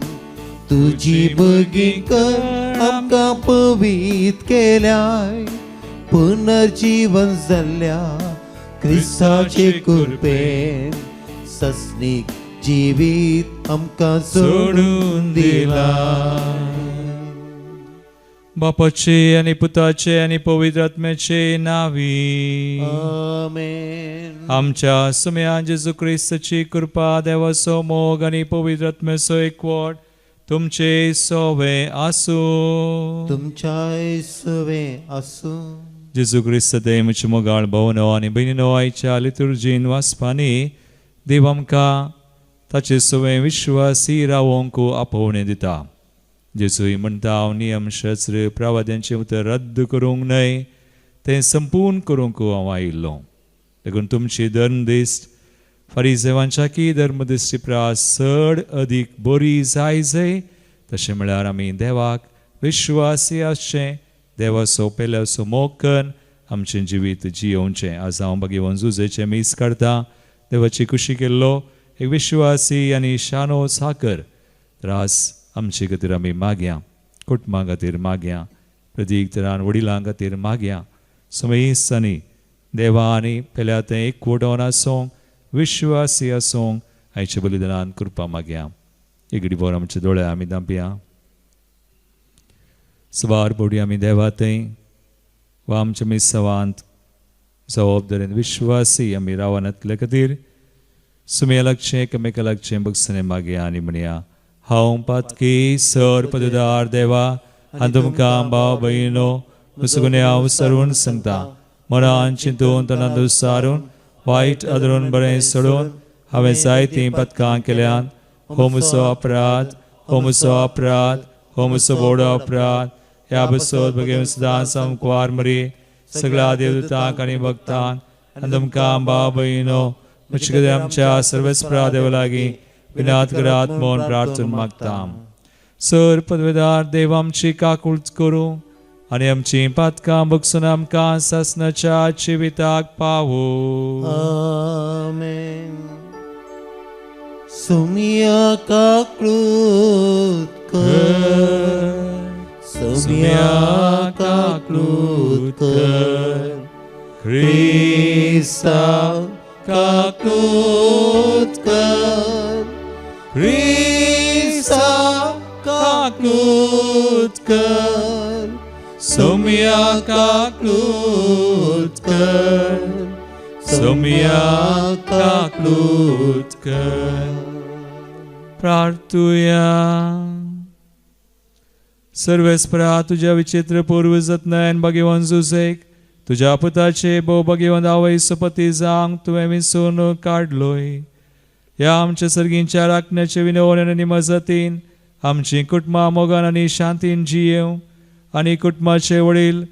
तुजी भगीं कर आमकां पवीत केल्याय पुनर्जीवन जाल्ल्या क्रिस्ताचे कृपेन सस्नीक जिवीत आमकां सोडून दिला. बापाचे आनी पुताचे आनी पवित्र आत्म्याचे नावी. आमेन. आमच्या सुम्या जेजू क्रिस्ताची कृपा, देवाचो मोग आनी पवित्र आत्म्याचो एकवट तुमचे सोवे आसूं. तुमच्याय सवे आसूं. जेजू क्रिस्त देमचे मोगाळ भोवनो आनी भयणीनो, आयच्या लितुर्जीन वाचपांनी देव आमकां ताचे सवे विश्वासी रावोंक आपोवणें दिता. जेजूय म्हणटा, हांव नियम शस्त्र प्रवाद्यांचें उतर रद्द करूंक न्हय, तें संपूर्ण करूंक हांव आयिल्लो. देखून तुमची धर्मदिश्ट फारीजेवांच्याकी धर्मदिश्टी प्रास चड अदीक बरी जाय जाय. तशें म्हळ्यार आमी देवाक विश्वासी आसचें, देवाचो पेल्याचो मोग करून आमचें जिवीत जियोवचें. आज हांव भगवान जुजेचें मीस काडटा. देवाची खुशी केल्लो एक विश्वासी आनी शानो साकर त्रास आमचे खातीर आमी मागया, कुटुंबा खातीर मागया, प्रतीक तरान वडिलां खातीर मागया. समेस्तांनी देवा आनी पेल्या तें एकवटोन आसूंक, विश्वासी आसूंक आयच्या बलिदानान कृपा मागया. एक भर आमचे दोळे आमी धांपया. सवार पवटी आमी देवा थंय वा आमच्या मिसवांत जबाबदारेन विश्वासी आमी रावनातले खातीर सुमया लागचें, एकामेका लागचें बगसणे मागया आनी म्हणया, हांव पातकी सर पददार देवा आनी तुमकां भाव भयणो मुसगुणे हांव सरून सांगता, मनान चिंतून तणान दुसारून वायट आदरून बरें सोडून हांवें जायतीं पदकां केल्यात. हो म्हजो अपराध, हो म्हजो अपराध, हो म्हजो व्हडो अपराध. ह्या बसोत भगेवन सदां समकुवार मरी सगळ्या देवदूतांक आनी भक्तांक आनी तुमकां भाव भयणो म्हजे खातीर आमच्या सर्वेस्परा देवा लागीं विनात करात म्हूण प्रार्थना मागता. सर पदवेदार देव आमची काकूळ करूं आनी आमची पातकां बगसून आमकां सासणाच्या जिविताक पावूं. आमेन. सुमिया काकळूत कर, सुमिया काकळूत कर, क्रिस्ता काकळूत कर, क्रिस्ता काकळूत कर, सोम्या काकळूत कर, सोम्या काकळूत कर. प्रार्थुया. सर्वेस्परा तुज्या विचित्र पूर्व जतनायन भगवान जुसेक तुज्या पुताचे भोव भगवान आवय सुपती जावंक तुवें विसून काडलोय. ह्या आमच्या सर्गींच्या राखण्याचे विनवण आनी मजतीन आमची कुटुंबां मोगान आनी शांतीन जियेवं आनी कुटुंबाचे वडील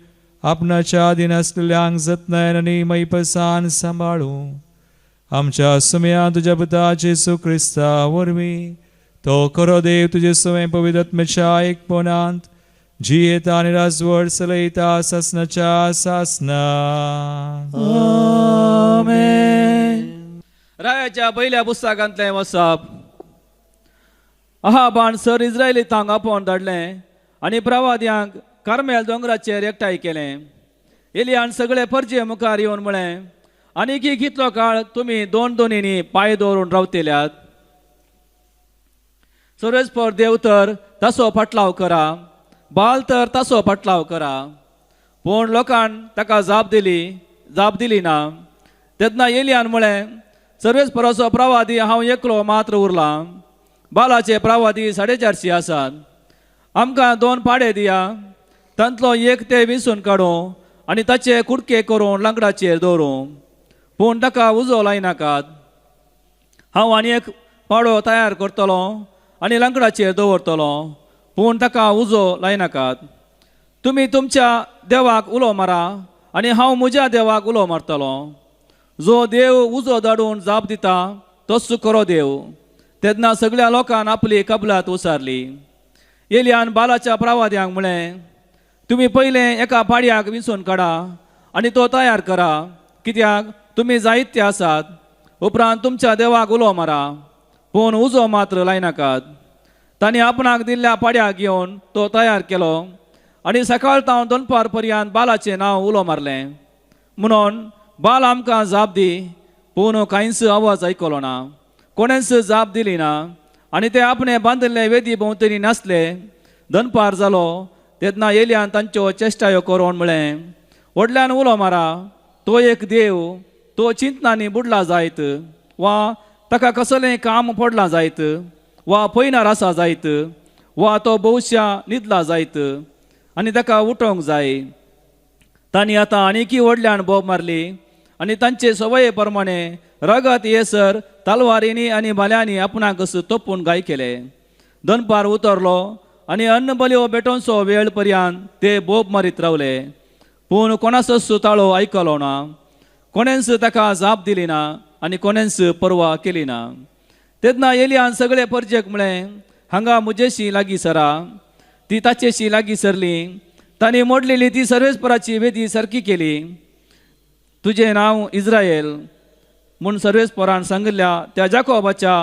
आपणाच्या आदीन आसलेल्यांक जतनायन आनी मैपसान सांबाळूं. आमच्या सुम्या तुज्या पुता जेजू क्रिस्ता वरवीं तो खरो देव तुजे सवें पवित्र आत्म्याच्या एकपणांत जियेता आनी राजवट चलयता सासणाच्या सासना. आमेन. रायाच्या पयल्या पुस्तकांतलें वसप. अहाबान सर इस्रायलितांक आपोवन धाडलें आनी प्रवाद्यांक कार्मेल दोंगराचेर एकठांय केलें. एलियान सगळे परजे मुखार येवन म्हळें, आनी की कितलो काळ तुमी दोन दोनींनी पांय दवरून रावतल्यात? सर्वेस्पर देव तर तासो फाटलाव करा, बाल तर तासो फाटलाव करा. पूण लोकान ताका जाप दिली ना. तेन्ना एलियान म्हळें, सर्वेस्पराचो प्रवादी हांव एकलो मात्र उरलां, बालाचे प्रवादी 450 आसात. आमकां 2 पाडे दिया, तांतलो एक ते विसून काडूं आनी ताचे कुडके करून लांकडाचेर दवरूं, पूण ताका उजो लायनाकात. हांव आनी एक पाडो तयार करतलो आनी लांकडाचेर दवरतलो, पूण ताका उजो लायनाकात. तुमी तुमच्या देवाक उलो मारा आनी हांव म्हज्या देवाक उलो मारतलो. जो देव उजो धाडून जाप दिता तोच खरो देव. तेन्ना सगळ्या लोकान आपली कबलात उसारली. एलियान बालाच्या प्रवाद्यांक म्हळें, तुमी पयलें एका पाडयाक विंचून काडा आनी तो तयार करा, कित्याक तुमी जायते आसात. उपरांत तुमच्या देवाक उलो मारा, पूण उजो मात्र लायनाकात. तांणी आपणाक दिल्ल्या पाड्याक घेवन तो तयार केलो आनी सकाळ तावन दनपार पर्यंत बालाचें नांव उलो मारलें. म्हणून बाल आमकां जाप दी, पूण कांयच आवाज आयकलो ना, कोणेंच जाप दिली ना. आनी ते आपणे बांदिल्ले वेदी भोंवतणी नासले. दनपार जालो तेन्ना एलियान तांच्यो चेश्टायो करून म्हळें, व्हडल्यान उलो मारा, तो एक देव, तो चिंतनांनी बुडला जायत, वा ताका कसलें काम पडलां जायत, वा पयनार आसा जायत, वा तो भोवश्या न्हिदला जायत आनी ताका उठोवंक जाय. तांणी आतां आनीकी व्हडल्यान बोब मारली आनी तांचे सवये प्रमाणे रगत येसर तलवारींनी आनी भाल्यांनी आपणाक तोपून घाय केले. दनपार उतरलो आनी अन्न बलयो भेटोवचो वेळ पर्यंत ते बोब मारीत रावले, पूण कोणाचोच ताळो आयकलो ना, कोणेंच ताका जाप दिली ना आनी कोणेंच पर्वा केली ना. तेन्ना एलियान सगळे परजेक म्हळें, हांगा म्हजेशी लागीं सरा. ती ताचेशी लागीं सरली. तांणी मोडलेली ती सर्वेस्पराची वेदी सारकी केली. तुजें नांव इज्रायल म्हूण सर्वेस्परान सांगिल्ल्या त्या जाकोबाच्या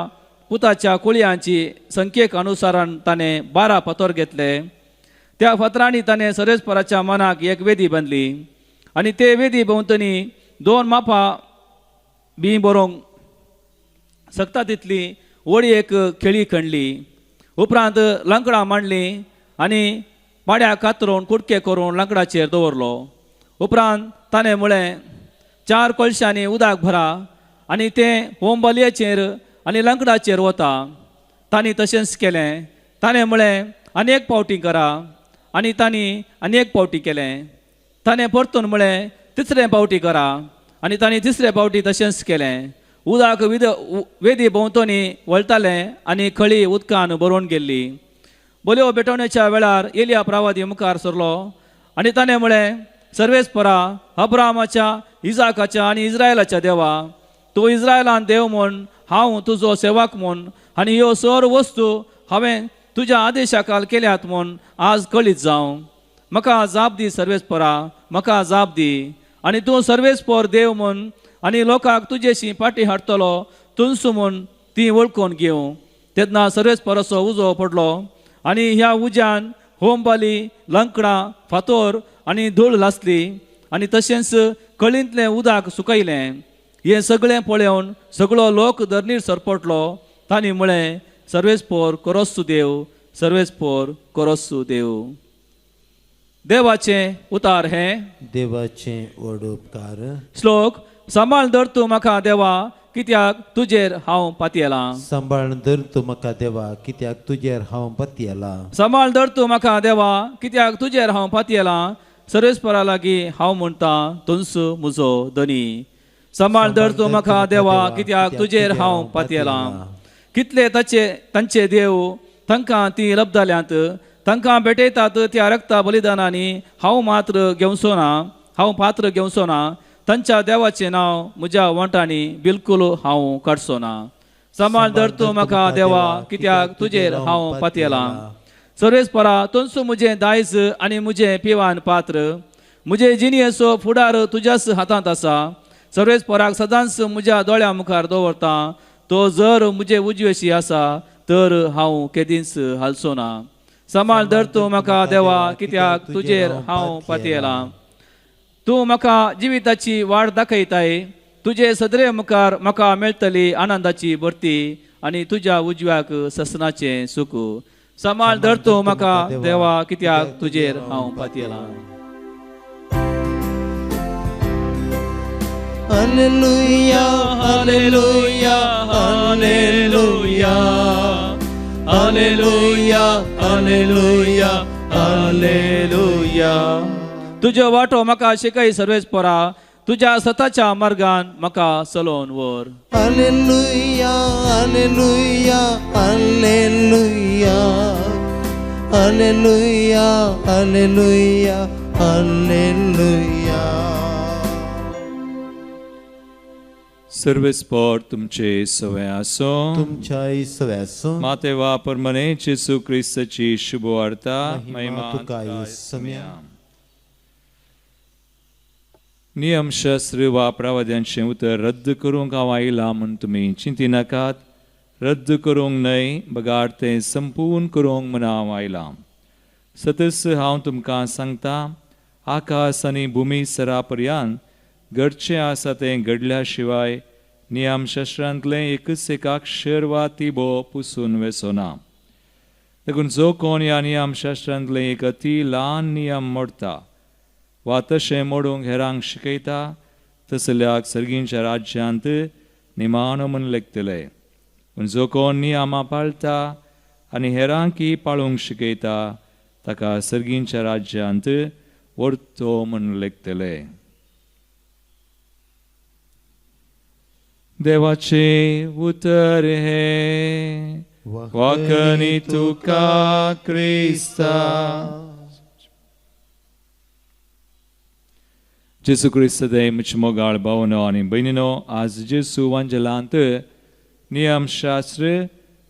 पुताच्या कुळयांची संख्येक अनुसारान ताणें 12 फातर घेतले. त्या फातरांनी ताणें सर्वेस्पराच्या मनाक एक वेदी बांदली आनी ते वेदी भोंवतणी 2 मापां बी बरोवंक शकता तितली व्हडी एक खेळी खणली. उपरांत लांकडां मांडलीं आनी पाड्या कातरून कुडके करून लांकडाचेर दवरलो. उपरांत ताणें म्हळें, 4 कळशांनी उदक भरा आनी तें होमबलयेचेर आनी लांकडाचेर वता. तांणी तशेंच केलें. ताणें म्हळें, आनी एक पावटी करा, आनी तांणी आनी एक पावटी केलें. ताणें परतून म्हळें, तिसरे पावटी करा, आनी तांणी तिसरे पावटी तशेंच केलें. उदक वेदी भोंवतणी वळटालें आनी खळी उदकान भरून गेल्ली. बलयो भेटवणेच्या वेळार एलिया प्रवादी मुखार सरलो आनी ताणें म्हळें, सर्वेस्परा, अब्राहामाच्या, इजाकाच्या आनी इज्रायलाच्या देवा, तूं इज्रायलान देव म्हूण, हांव तुजो सेवक म्हूण आनी ह्यो सर्व वस्तू हांवें तुज्या आदेशा खाल केल्यात म्हूण आज कळीत जावं. म्हाका जाप दी सर्वेस्परा, म्हाका जाप दी, आनी तूं सर्वेस्पर देव म्हूण आनी लोकांक तुजेशी फाटी हाडटलो तुंसू म्हूण ती वळखून घेवं. तेन्ना सर्वेस्पराचो उजो पडलो आनी ह्या उज्यान होमबाली, लंकडां, फातोर आनी धूळ लासली आनी तशेंच कळींतलें उदक सुकयलें. हें सगळें पळोवन सगळो लोक धरणीर सरपटलो. तांणी म्हळें, सर्वेस्पर कोरोस्तू देव, सर्वेस्पर कोरोस्तू देव. देवाचें उतार हें देवाचें व्हड उपकार. श्लोक. सांबाळ धर तूं म्हाका देवा, कित्याक तुजेर हांव पातयेलां. सांबाळ धर तूं म्हाका देवा, कित्याक तुजेर हांव पातयेलां. सांबाळ धर तूं म्हाका देवा, कित्याक तुजेर हांव पातयेलां. सर्वेस्परा लागीं हांव म्हणटा, तुंस म्हजो धनी. सांबाळ धर तूं म्हाका देवा, कित्याक तुजेर हांव पातयेलां. कितले ताचे तांचे देव तांकां ती लब्दाल्यांत, तांकां भेटयतात त्या रक्ता बलिदानांनी हांव मात्र घेवचो ना, हांव पात्र घेवचो ना. तांच्या देवाचें नांव म्हज्या वंटांनी बिलकूल हांव काडचो ना. सांबाळ धर तूं म्हाका देवा, कित्याक तुजेर हांव पातयेलां. सर्वेस्परा, तुंसू म्हजें दायज आनी म्हजें पिवान पात्र, म्हजे जिणयेचो फुडार तुज्याच हातांत आसा. सर्वेस्पराक सदांच म्हज्या दोळ्यां मुखार दवरता, तो जर म्हजे उजवेशी आसा तर हांव केदींच हालचो ना. सांबाळ धर तूं म्हाका देवा, कित्याक तुजेर हांव पातयेलां. तूं म्हाका जिविताची वाट दाखयताय, तुजे सदरे मुखार म्हाका मेळटली आनंदाची भरती आनी तुज्या उजव्याक ससनाचें सुख. सांबाळ धर तूं म्हाका देवा, कित्याक तुजेर हांव पातयेलां. Hallelujah, hallelujah, hallelujah, hallelujah, hallelujah, hallelujah. तुज्यो वाटो म्हाका शिकय सर्वेस्परा, तुज्या सताच्या मार्गान म्हाका चलोवन व्हर. Hallelujah, hallelujah, hallelujah, Hallelujah hallelujah hallelujah. सर्वेस्पोर तुमचे सवे आसो, तुमच्याय सवे आसूं. माते वा परमने जेसू क्रिस्ताची शुभवार्ता. महिमा तुका येसम्या. नियमशास्त्र वा प्रवाद्यांचें उतर रद्द करूंक हांव आयलां म्हूण तुमी चिंतिनाकात. रद्द करूंक न्हय, बगार तें संपूर्ण करूंक म्हूण हांव आयलां. सतस हांव तुमकां सांगता, आकाश आनी भुमी सरा पर्यंत घडचें आसा तें घडल्या शिवाय नियमशास्त्रांतलें एकच एक अक्षर वा तिबो पुसून वेचो ना. देखून जो कोण ह्या नियमशास्त्रांतलें एक अती ल्हान नियम मोडटा वा तशें मोडूंक हेरांक शिकयता, तसल्याक सर्गींच्या राज्यांत निमाणो म्हूण लेखतले. पूण जो कोण नियमां पाळटा आनी हेरांकय पाळूंक शिकयता, ताका सर्गींच्या राज्यांत व्हरतो म्हूण लेखतले. देवाचें उतर हें, वाखणी तुका क्रिस्ता. जेसू क्रिस्त म्हज्या मोगाळ भावनो आनी भयणीनो, आज जेसू वांजेलांत नियमशास्त्र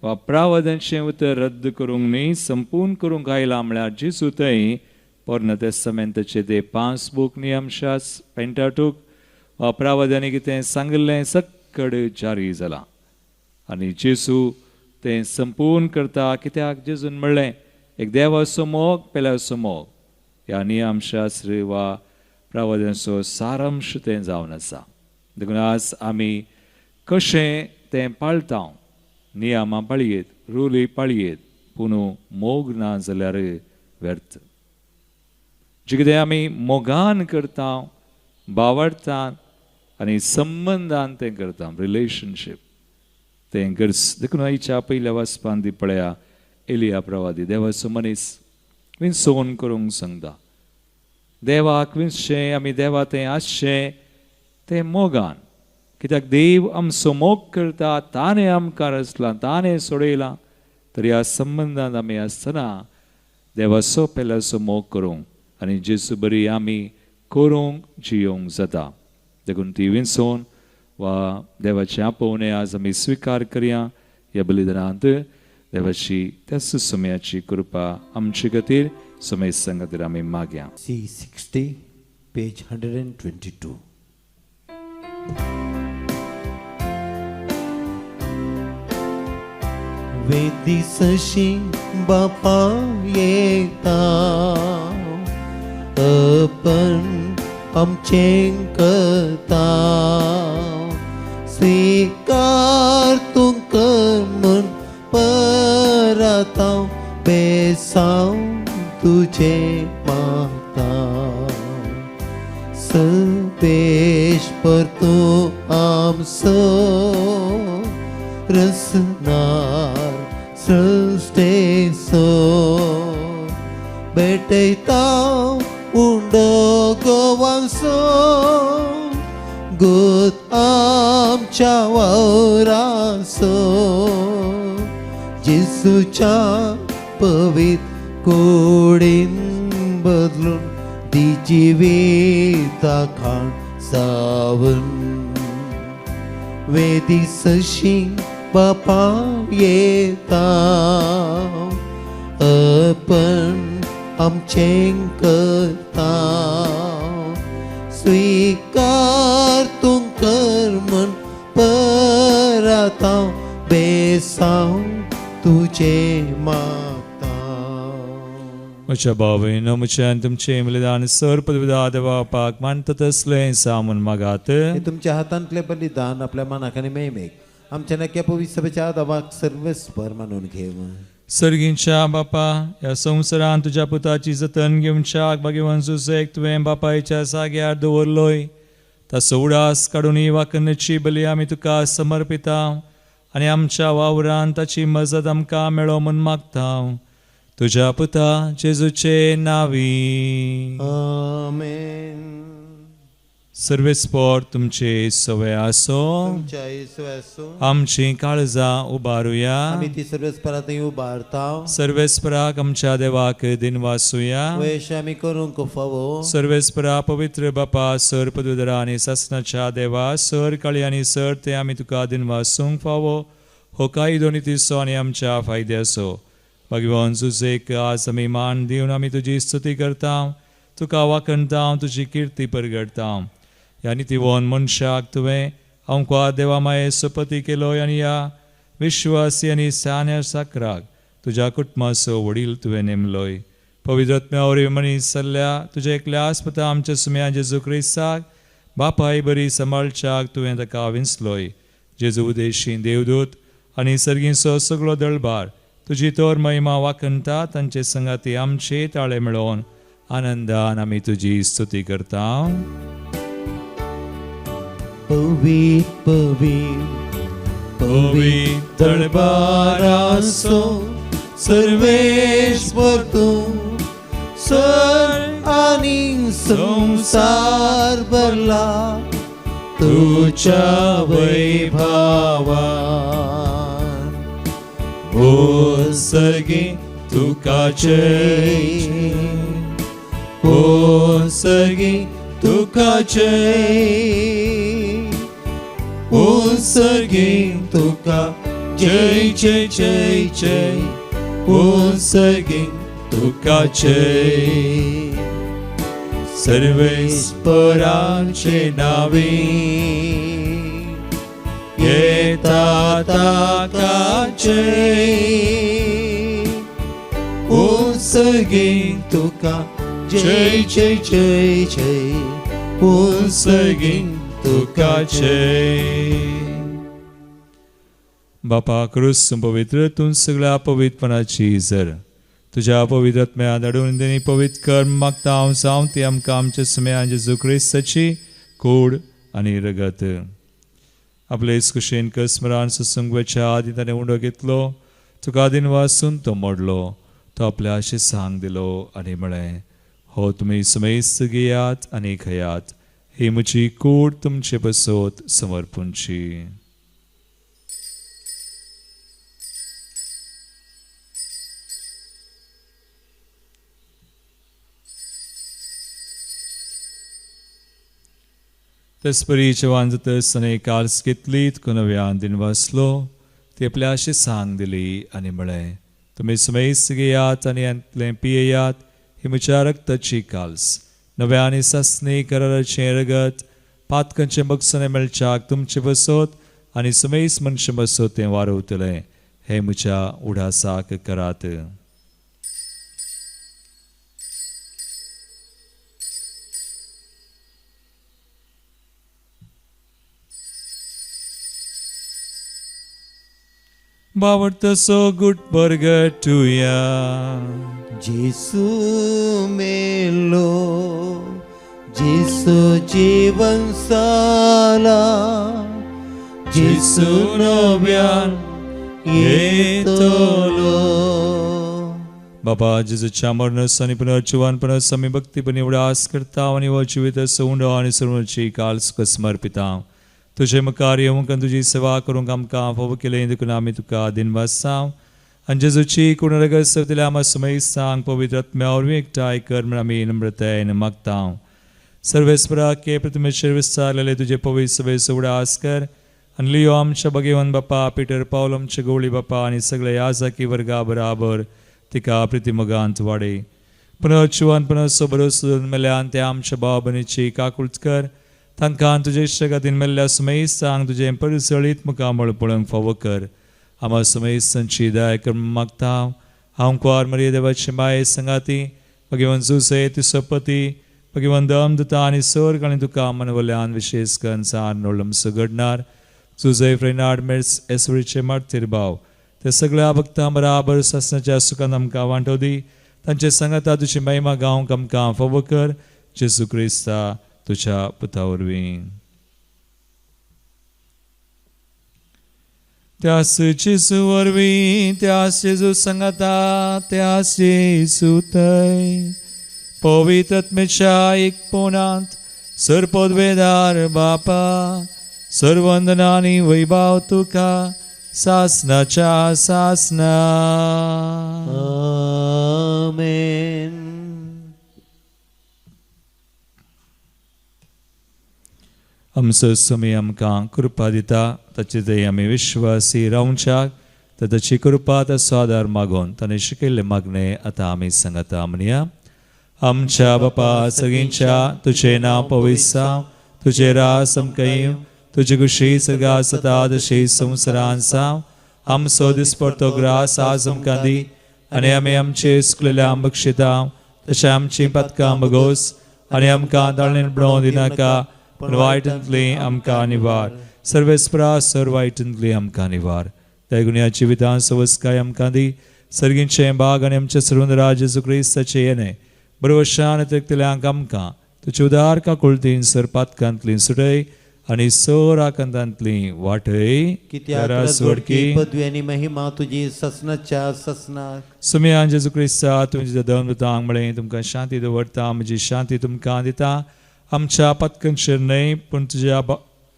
वा प्रावदांचें उतर रद्द करूंक न्हय, संपूर्ण करूंक आयलां. म्हळ्यार जेसू थंय पोरण्या तेस्तामेंताचे ते 5 बूक नियमशास्त्र पेंटाटूक वा प्रावदांनी कितें सांगिल्लें सक्कड जारी जालां आनी जेसू तें संपूर्ण करता. कित्याक जेजून म्हणलें, एक देवाचो मोग पेल्याचो मोग ह्या नियमशास्त्र वा प्रावदांचो सारांश तें जावन आसा. देखून आज आमी कशें तें पाळटा, नियमां पाळयेत, रुली पाळयेत, पूण मोग ना जाल्यार व्यर्थ. जें कितें आमी मोगान करता, बावडटात आनी संबंदान तें करता, रिलेशनशीप तें गरज. देखून आयच्या पयल्या वाचपान ती पळया, एलिया प्रवादी देवाचो मनीस विंचोवन करूंक सांगता. देवाक विंचचें, आमी देवा तें आसचें तें मोगान. कित्याक देव आमचो मोग करता, ताणें आमकां रचलां, ताणें सोडयलां. तर ह्या संबंदान आमी आसतना देवाचो पेल्याचो मोग करूंक आनी जेसू बरी आमी करूंक जियोंक जाता. देखून ती विंचोवन वा देवाचें आपोवणें आज आमी स्विकार करया. ह्या बलिदानांत देवाची त्याच समयाची कृपा आमचे खातीर समय खातीर आमी मागया. C60 page 122. वेदीसशी बापा येता, आपण आमचें करता, स्वीकार तूं कर म्हूण परता, बेसांव तुजें मागता. संदेश परतो आमचो रसनार सृश्टेचो, भेटयता उंडो गोवांचो, गोत आमच्या वावराचो. जेजूच्या पवित्र कुडीन बदलून ती जिविता खाण सावन, वेदीसशी बापा येता, आपण आमचें करता, स्वीकार तूं कर म्हूण परता, बेसांव तुजें मागता. म्हज्या भावयनो, म्हज्या आनी तुमचें बलिदान सर पदविदा देवा बापाक मानता तसलें सामून मागात. हे तुमच्या हातांतलें बलिदान आपल्या मनाक आनी मेमेक आमच्या नक्या पवित्र सभेच्या देवाक सर्वेस्पर मानून घेव. सर्गींच्या बापा, ह्या संवसारांत तुज्या पुताची जतन घेवच्याक भाग्यवान जुजेक तुवें बापायच्या जाग्यार दवरलोय, ताचो उडास काडून ही वाकन्याची बली आमी तुका समर्पिता आनी आमच्या वावरान ताची मजत आमकां मेळो म्हूण मागता. तुज्या पुता जेजूचे नावी. आमेन. सर्वेस्पोर तुमचे सवय आसो. तुमच्या येसू आमची काळजां उबारुया. आमी ती सर्वेस्परात उबारता. सर्वेस्पराक आमच्या देवाक दिनवासुया. वयश आमी करूंक फावो. सर्वेस्परा पवित्र बापा सर पदुधरा आनी सासनाच्या देवा सर काळी आनी सर ते आमी तुका दिनवासूंक फावो. हो कायदो नितीचो आनी आमच्या फायद्याचो. भगवान जुजेक आज आमी मान दिवन आमी तुजी स्तुती करता, तुका वाखणता, तुजी किर्ती परगडता. ह्या नितीवन मनशाक तुवें आमकां देवा माये सोपती केलो आनी ह्या विश्वासी आनी सान्या साकराक तुज्या कुटुंबाचो वडील तुवें नेमलोय. पवित्र आत्म्या वरवीं मनीस जाल्ल्या तुज्या एकल्या आस्पता आमच्या सुम्या जेजू क्रिस्ताक बापाय बरी सांबाळच्याक तुवें ताका विंचलोय. जेजू उदेशी देवदूत आनी सर्गींचो सगळो दळबार तुजी तोर महिमा वाखणता. तांचे संगाती आमचे ताळे मेळोवन आनंदान आमी तुजी स्तुती करता. पवी पवी पवी दळबारासो सर्वेश्वर तूं सर आनी संसार भरला तुझ्या वैभावान. ओ सर्गी तुका जय, ओ सर्गी तुका जय, ओ सर्गी तुका जय जय जय जय, ओ सर्गी तुका जय. सर्वेस्पराचे नावे येता ताका जय, ओ सर्गी तुका जय जय जय जय, ओ सर्गी तुका जय. बापा क्रूस पवित्र तूं सगळ्या पवित्रपणाची जर तुज्या पवित्र आत्म्या धाडून तेणी पवित्र कर्म मागता हांव जावं ती आमकां आमच्या सुम्या जेजू क्रिस्ताची कूड आनी रगत. आपले कुशेन कस्मरान ससूंक वचच्या आदी ताणें उंडो घेतलो, तुका दिनवासून तो मोडलो, तो आपल्या सांग दिलो आनी म्हळें, हो तुमी समेस्त घेयात आनी खयात, ही म्हजी कूड तुमचे पसत समर्पूंची. तेचपरी जेवण जातच ताणें काल्स घेतली, तुका नव्यान दिनवासलो, ती आपल्या अशें सांग दिली आनी म्हळें, तुमी समेस्त घेयात आनी हातलें पियेयात, ही म्हज्या रक्ताची काल्स, नव्या आनी सासणी कराराचें रगत, पातकांचें बक्षणें मेळच्याक तुमचें बसत आनी समेस्त मनशां बसत तें वारवतलें, हें म्हज्या उडासाक करात. बावडतसो गुड बरगटुया. जेसू मेलो, जेसू जीवन साला, जेसू नव्यान येतलो. बाबा जेजूच्या मरणस आनी पुनर्जिवानपणस आमी भक्तीपणी उडास करता आनी हो जिवीत उंडो आनी सर्वची काल सुख समर्पिता. तुजे मुखार येवंक आनी तुजी सेवा करूंक आमकां फावो केलें देखून आमी तुका दिनवासा. आनी जेजूची कोण रगत सवतल्या आमा समेस्तांक पवित्र आत्म्या वरवीं एकठांय कर म्हूण आमी नम्रतायेन मागता. सर्वेस्पराक हे प्रतिमेचेर विस्तारलेले तुजे पवित्र सभेचो उडास कर आनी लियो आमच्या भगेवन बापा पिटर पावल आमचे गवळी बापा आनी सगळे याजाकी वर्गा बराबर तिका प्रितिमोगांत वाडय. पुनर्जिवन पुनर्सो भरोसो मेल्यान ते आमच्या भाव भयणीची काकूळट कर, तांकां तुजे इश्टागतीन मेल्ल्या समेस्तांक तुजें परिसळीत मुखामळ पळोवंक फावो कर. आमा समेस्तांची दया कर मागता. हांव कुवार मरिये देवाची माये संगाती भगवान जुसे तिसपती भगवान दम दिता आनी सर्ग आनी तुका मनवल्यान विशेश करून सान नोळमसो घडणार जुजे फ्रेनाड मेर्स एसवरीचे मार्तीर भाव ते सगळ्या भक्तां बराबर सासनाच्या सुखान आमकां वांटो दी. तांचे सांगाता तुजी महिमा गावंक आमकां फावो कर. जेजू क्रिस्ता तुज्या पुता वरवीं. त्यास जेजू वरवीं, त्यास जेजू सांगाता, त्यास जेजू थंय पवित्र आत्म्याच्या एकपणांत सरपदवेदार बापा सर्वंदनानी वैभाव तुका सासनाच्या सासना. आमेन. आमचो स्वामी आमकां कृपा दिता ताचे दये आमी विश्वासी रावच्याक तर ताची कृपा ताचो आदार मागून ताणें शिकयल्लें मागणें आतां आमी सांगता. म्हणया, आमच्या बापा सगळींच्या तुजें नांव पवित्र जावं, तुजें रास आमकां येवं, तुजी खुशी सगळ्या आसता तशी संवसारांत जावं. आमचो दिसपडतो ग्रास आज आमकां दी आनी आमी आमचे चुकलेल्या बक्षिता तशें आमची पातकां बगोस आनी आमकां दाळणेन बडोवन दिनाका पूण वायटांतली आमकां निवार. सर्वेस्परा सर वायटांतली आमकां निवार. त्या गुन्या जिवितान सवस्काय आमकां दी. सर्गींचें बाग आनी आमच्या सर्वंद जेजू क्रिस्ताचें येणें बरवशान तेकतल्यांक आमकां तुजे उदार काकुळतीन सर पातकांतली सुटय आनी सर आकांतांतली वाटय. कित्याक राजवडकी पदवी आनी महिमा तुजी ससनाच्या ससनाक. सुमयान जेजू क्रिस्ता तुमच्या दमदूतांक म्हळें तुमकां शांती दवरता, म्हजी शांती तुमकां दिता. आमच्या पातकांचेर न्हय पूण तुज्या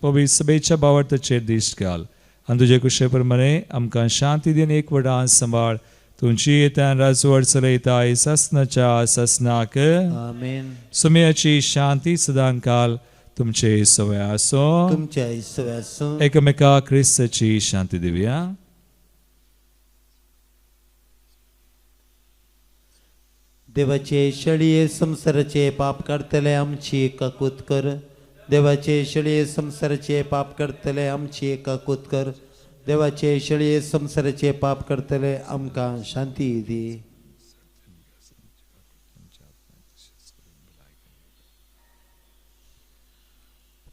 पवित्र सभेच्या बावडताचेर दिश्ट घाल आनी तुजे कुशे प्रमाणे आमकां शांती दिन एकवटान सांबाळ. तुमची येत्यान राजवट चलयता सासनाच्या सासनाक. आमेन. सुमयाची शांती सदांकाल तुमचे सवय आसो. तुमच्या सवय आसूं. एकामेका क्रिस्ताची शांती दिवया. देवाचे शळये संसाराचे पाप काडटले आमची काकूत कर. देवाचे शळये संसाराचे पाप काडटले आमची काकूत कर. देवाचे शळये संसाराचे पाप करतले आमकां शांती दी.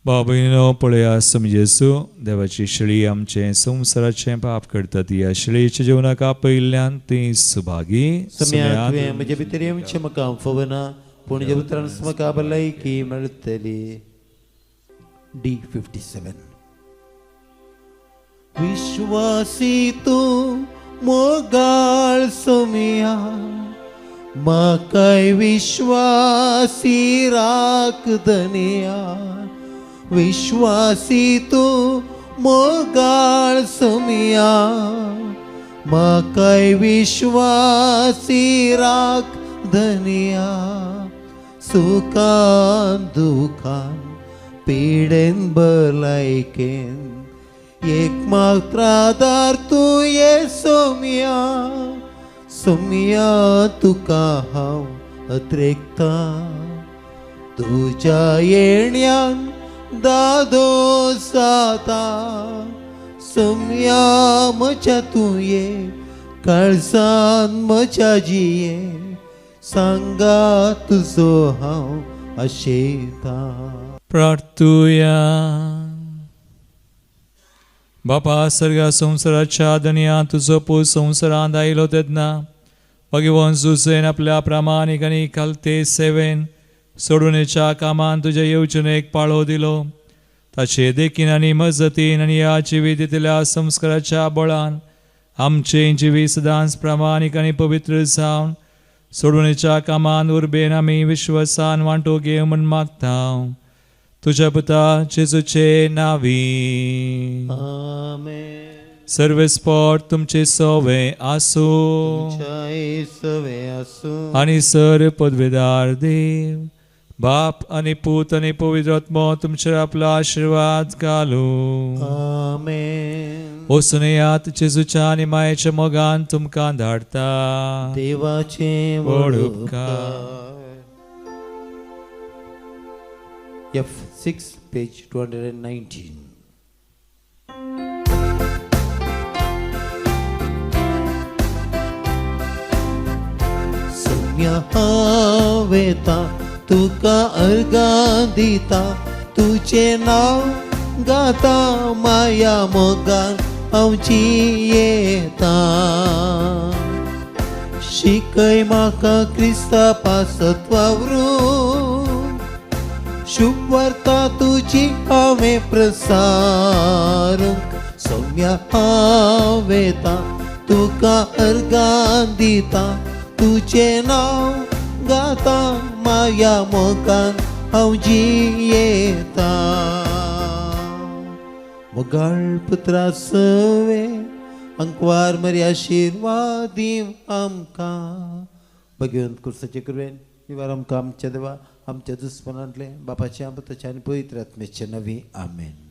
बाबीनो पळया समजेसू देवाची शेळी आमचें संवसाराचें पाप करता ती ह्या शेळयेच्या जेवणाक आपयिल्ल्यान ती सुभागी. सम्या तुवें म्हजे भितर येवचें म्हाका फवना पूण जे उतरान म्हाका भलायकी मेळटली. D57. विश्वासी तूं मोगाळ सोमिया म्हाकाय विश्वासी राख धनिया. विश्वासी तूं मोगाळ सोमिया म्हाकाय विश्वासी राख धनिया. सुखान दुखान पिडेन भलायकेन एक मात्र आदार तूं ये सोमिया. सोमिया तुका हांव अत्रेकता तुज्या येण्यान दादो जाता. सोमिया म्हज्या तूं ये काळजान म्हज्या जिये सांगा तुजो हांव आशेता. प्रार्थुया. बापा सर्गा संवसाराच्या दनया तुजो पूत संवसारांत आयलो तेन्ना भगवान जुसेन आपल्या प्रामाणीक आनी खालते सेवेन सोडवणेच्या कामान तुज्या येवजणेक पाळो दिलो. ताचे देखीन आनी मजतीन आनी ह्या जिवितांतल्या संस्काराच्या बळान आमचें जिवीत सदांच प्रामाणीक आनी पवित्र जावन सोडवणेच्या कामान उर्बेन आमी विश्वासान वांटो घेवं म्हूण मागता तुज्या पुता जेजूचे नांवी. आमेन. सर्वेस्पोर तुमचे सवे आसूं आनी सर पदवेदार देव बाप आनी पूत आनी पवित्र आत्मो तुमचेर आपलो आशिर्वाद घालूं. आमेन. वचून जेजूच्या आनी मायेच्या मोगान तुमकां धाडटा. देवाचे व्हड उपकार. F6 page 219. Soumya हांव येता तुका अर्गां दिता तुजें नांव गाता माया मोगान हांव जियेता. शिकय म्हाका क्रिस्ता पासत वावरूंक शुभ वार्ता तुजी हांवें प्रसारूंक. सौम्या हांव येता तुका अर्गां दिता तुजें नांव गाता माया मोगान हांव जियेता. मोगाळ पुत्रा सवे अंकवार मरी आशिर्वाद दीव आमकां. भगवंत कुर्साचे कृपेन निवार आमकां आमच्या देवा आमच्या दुस्मनांतले बापाच्या पुताच्या आनी पवित्र आत्म्याचे नवी. आमेन.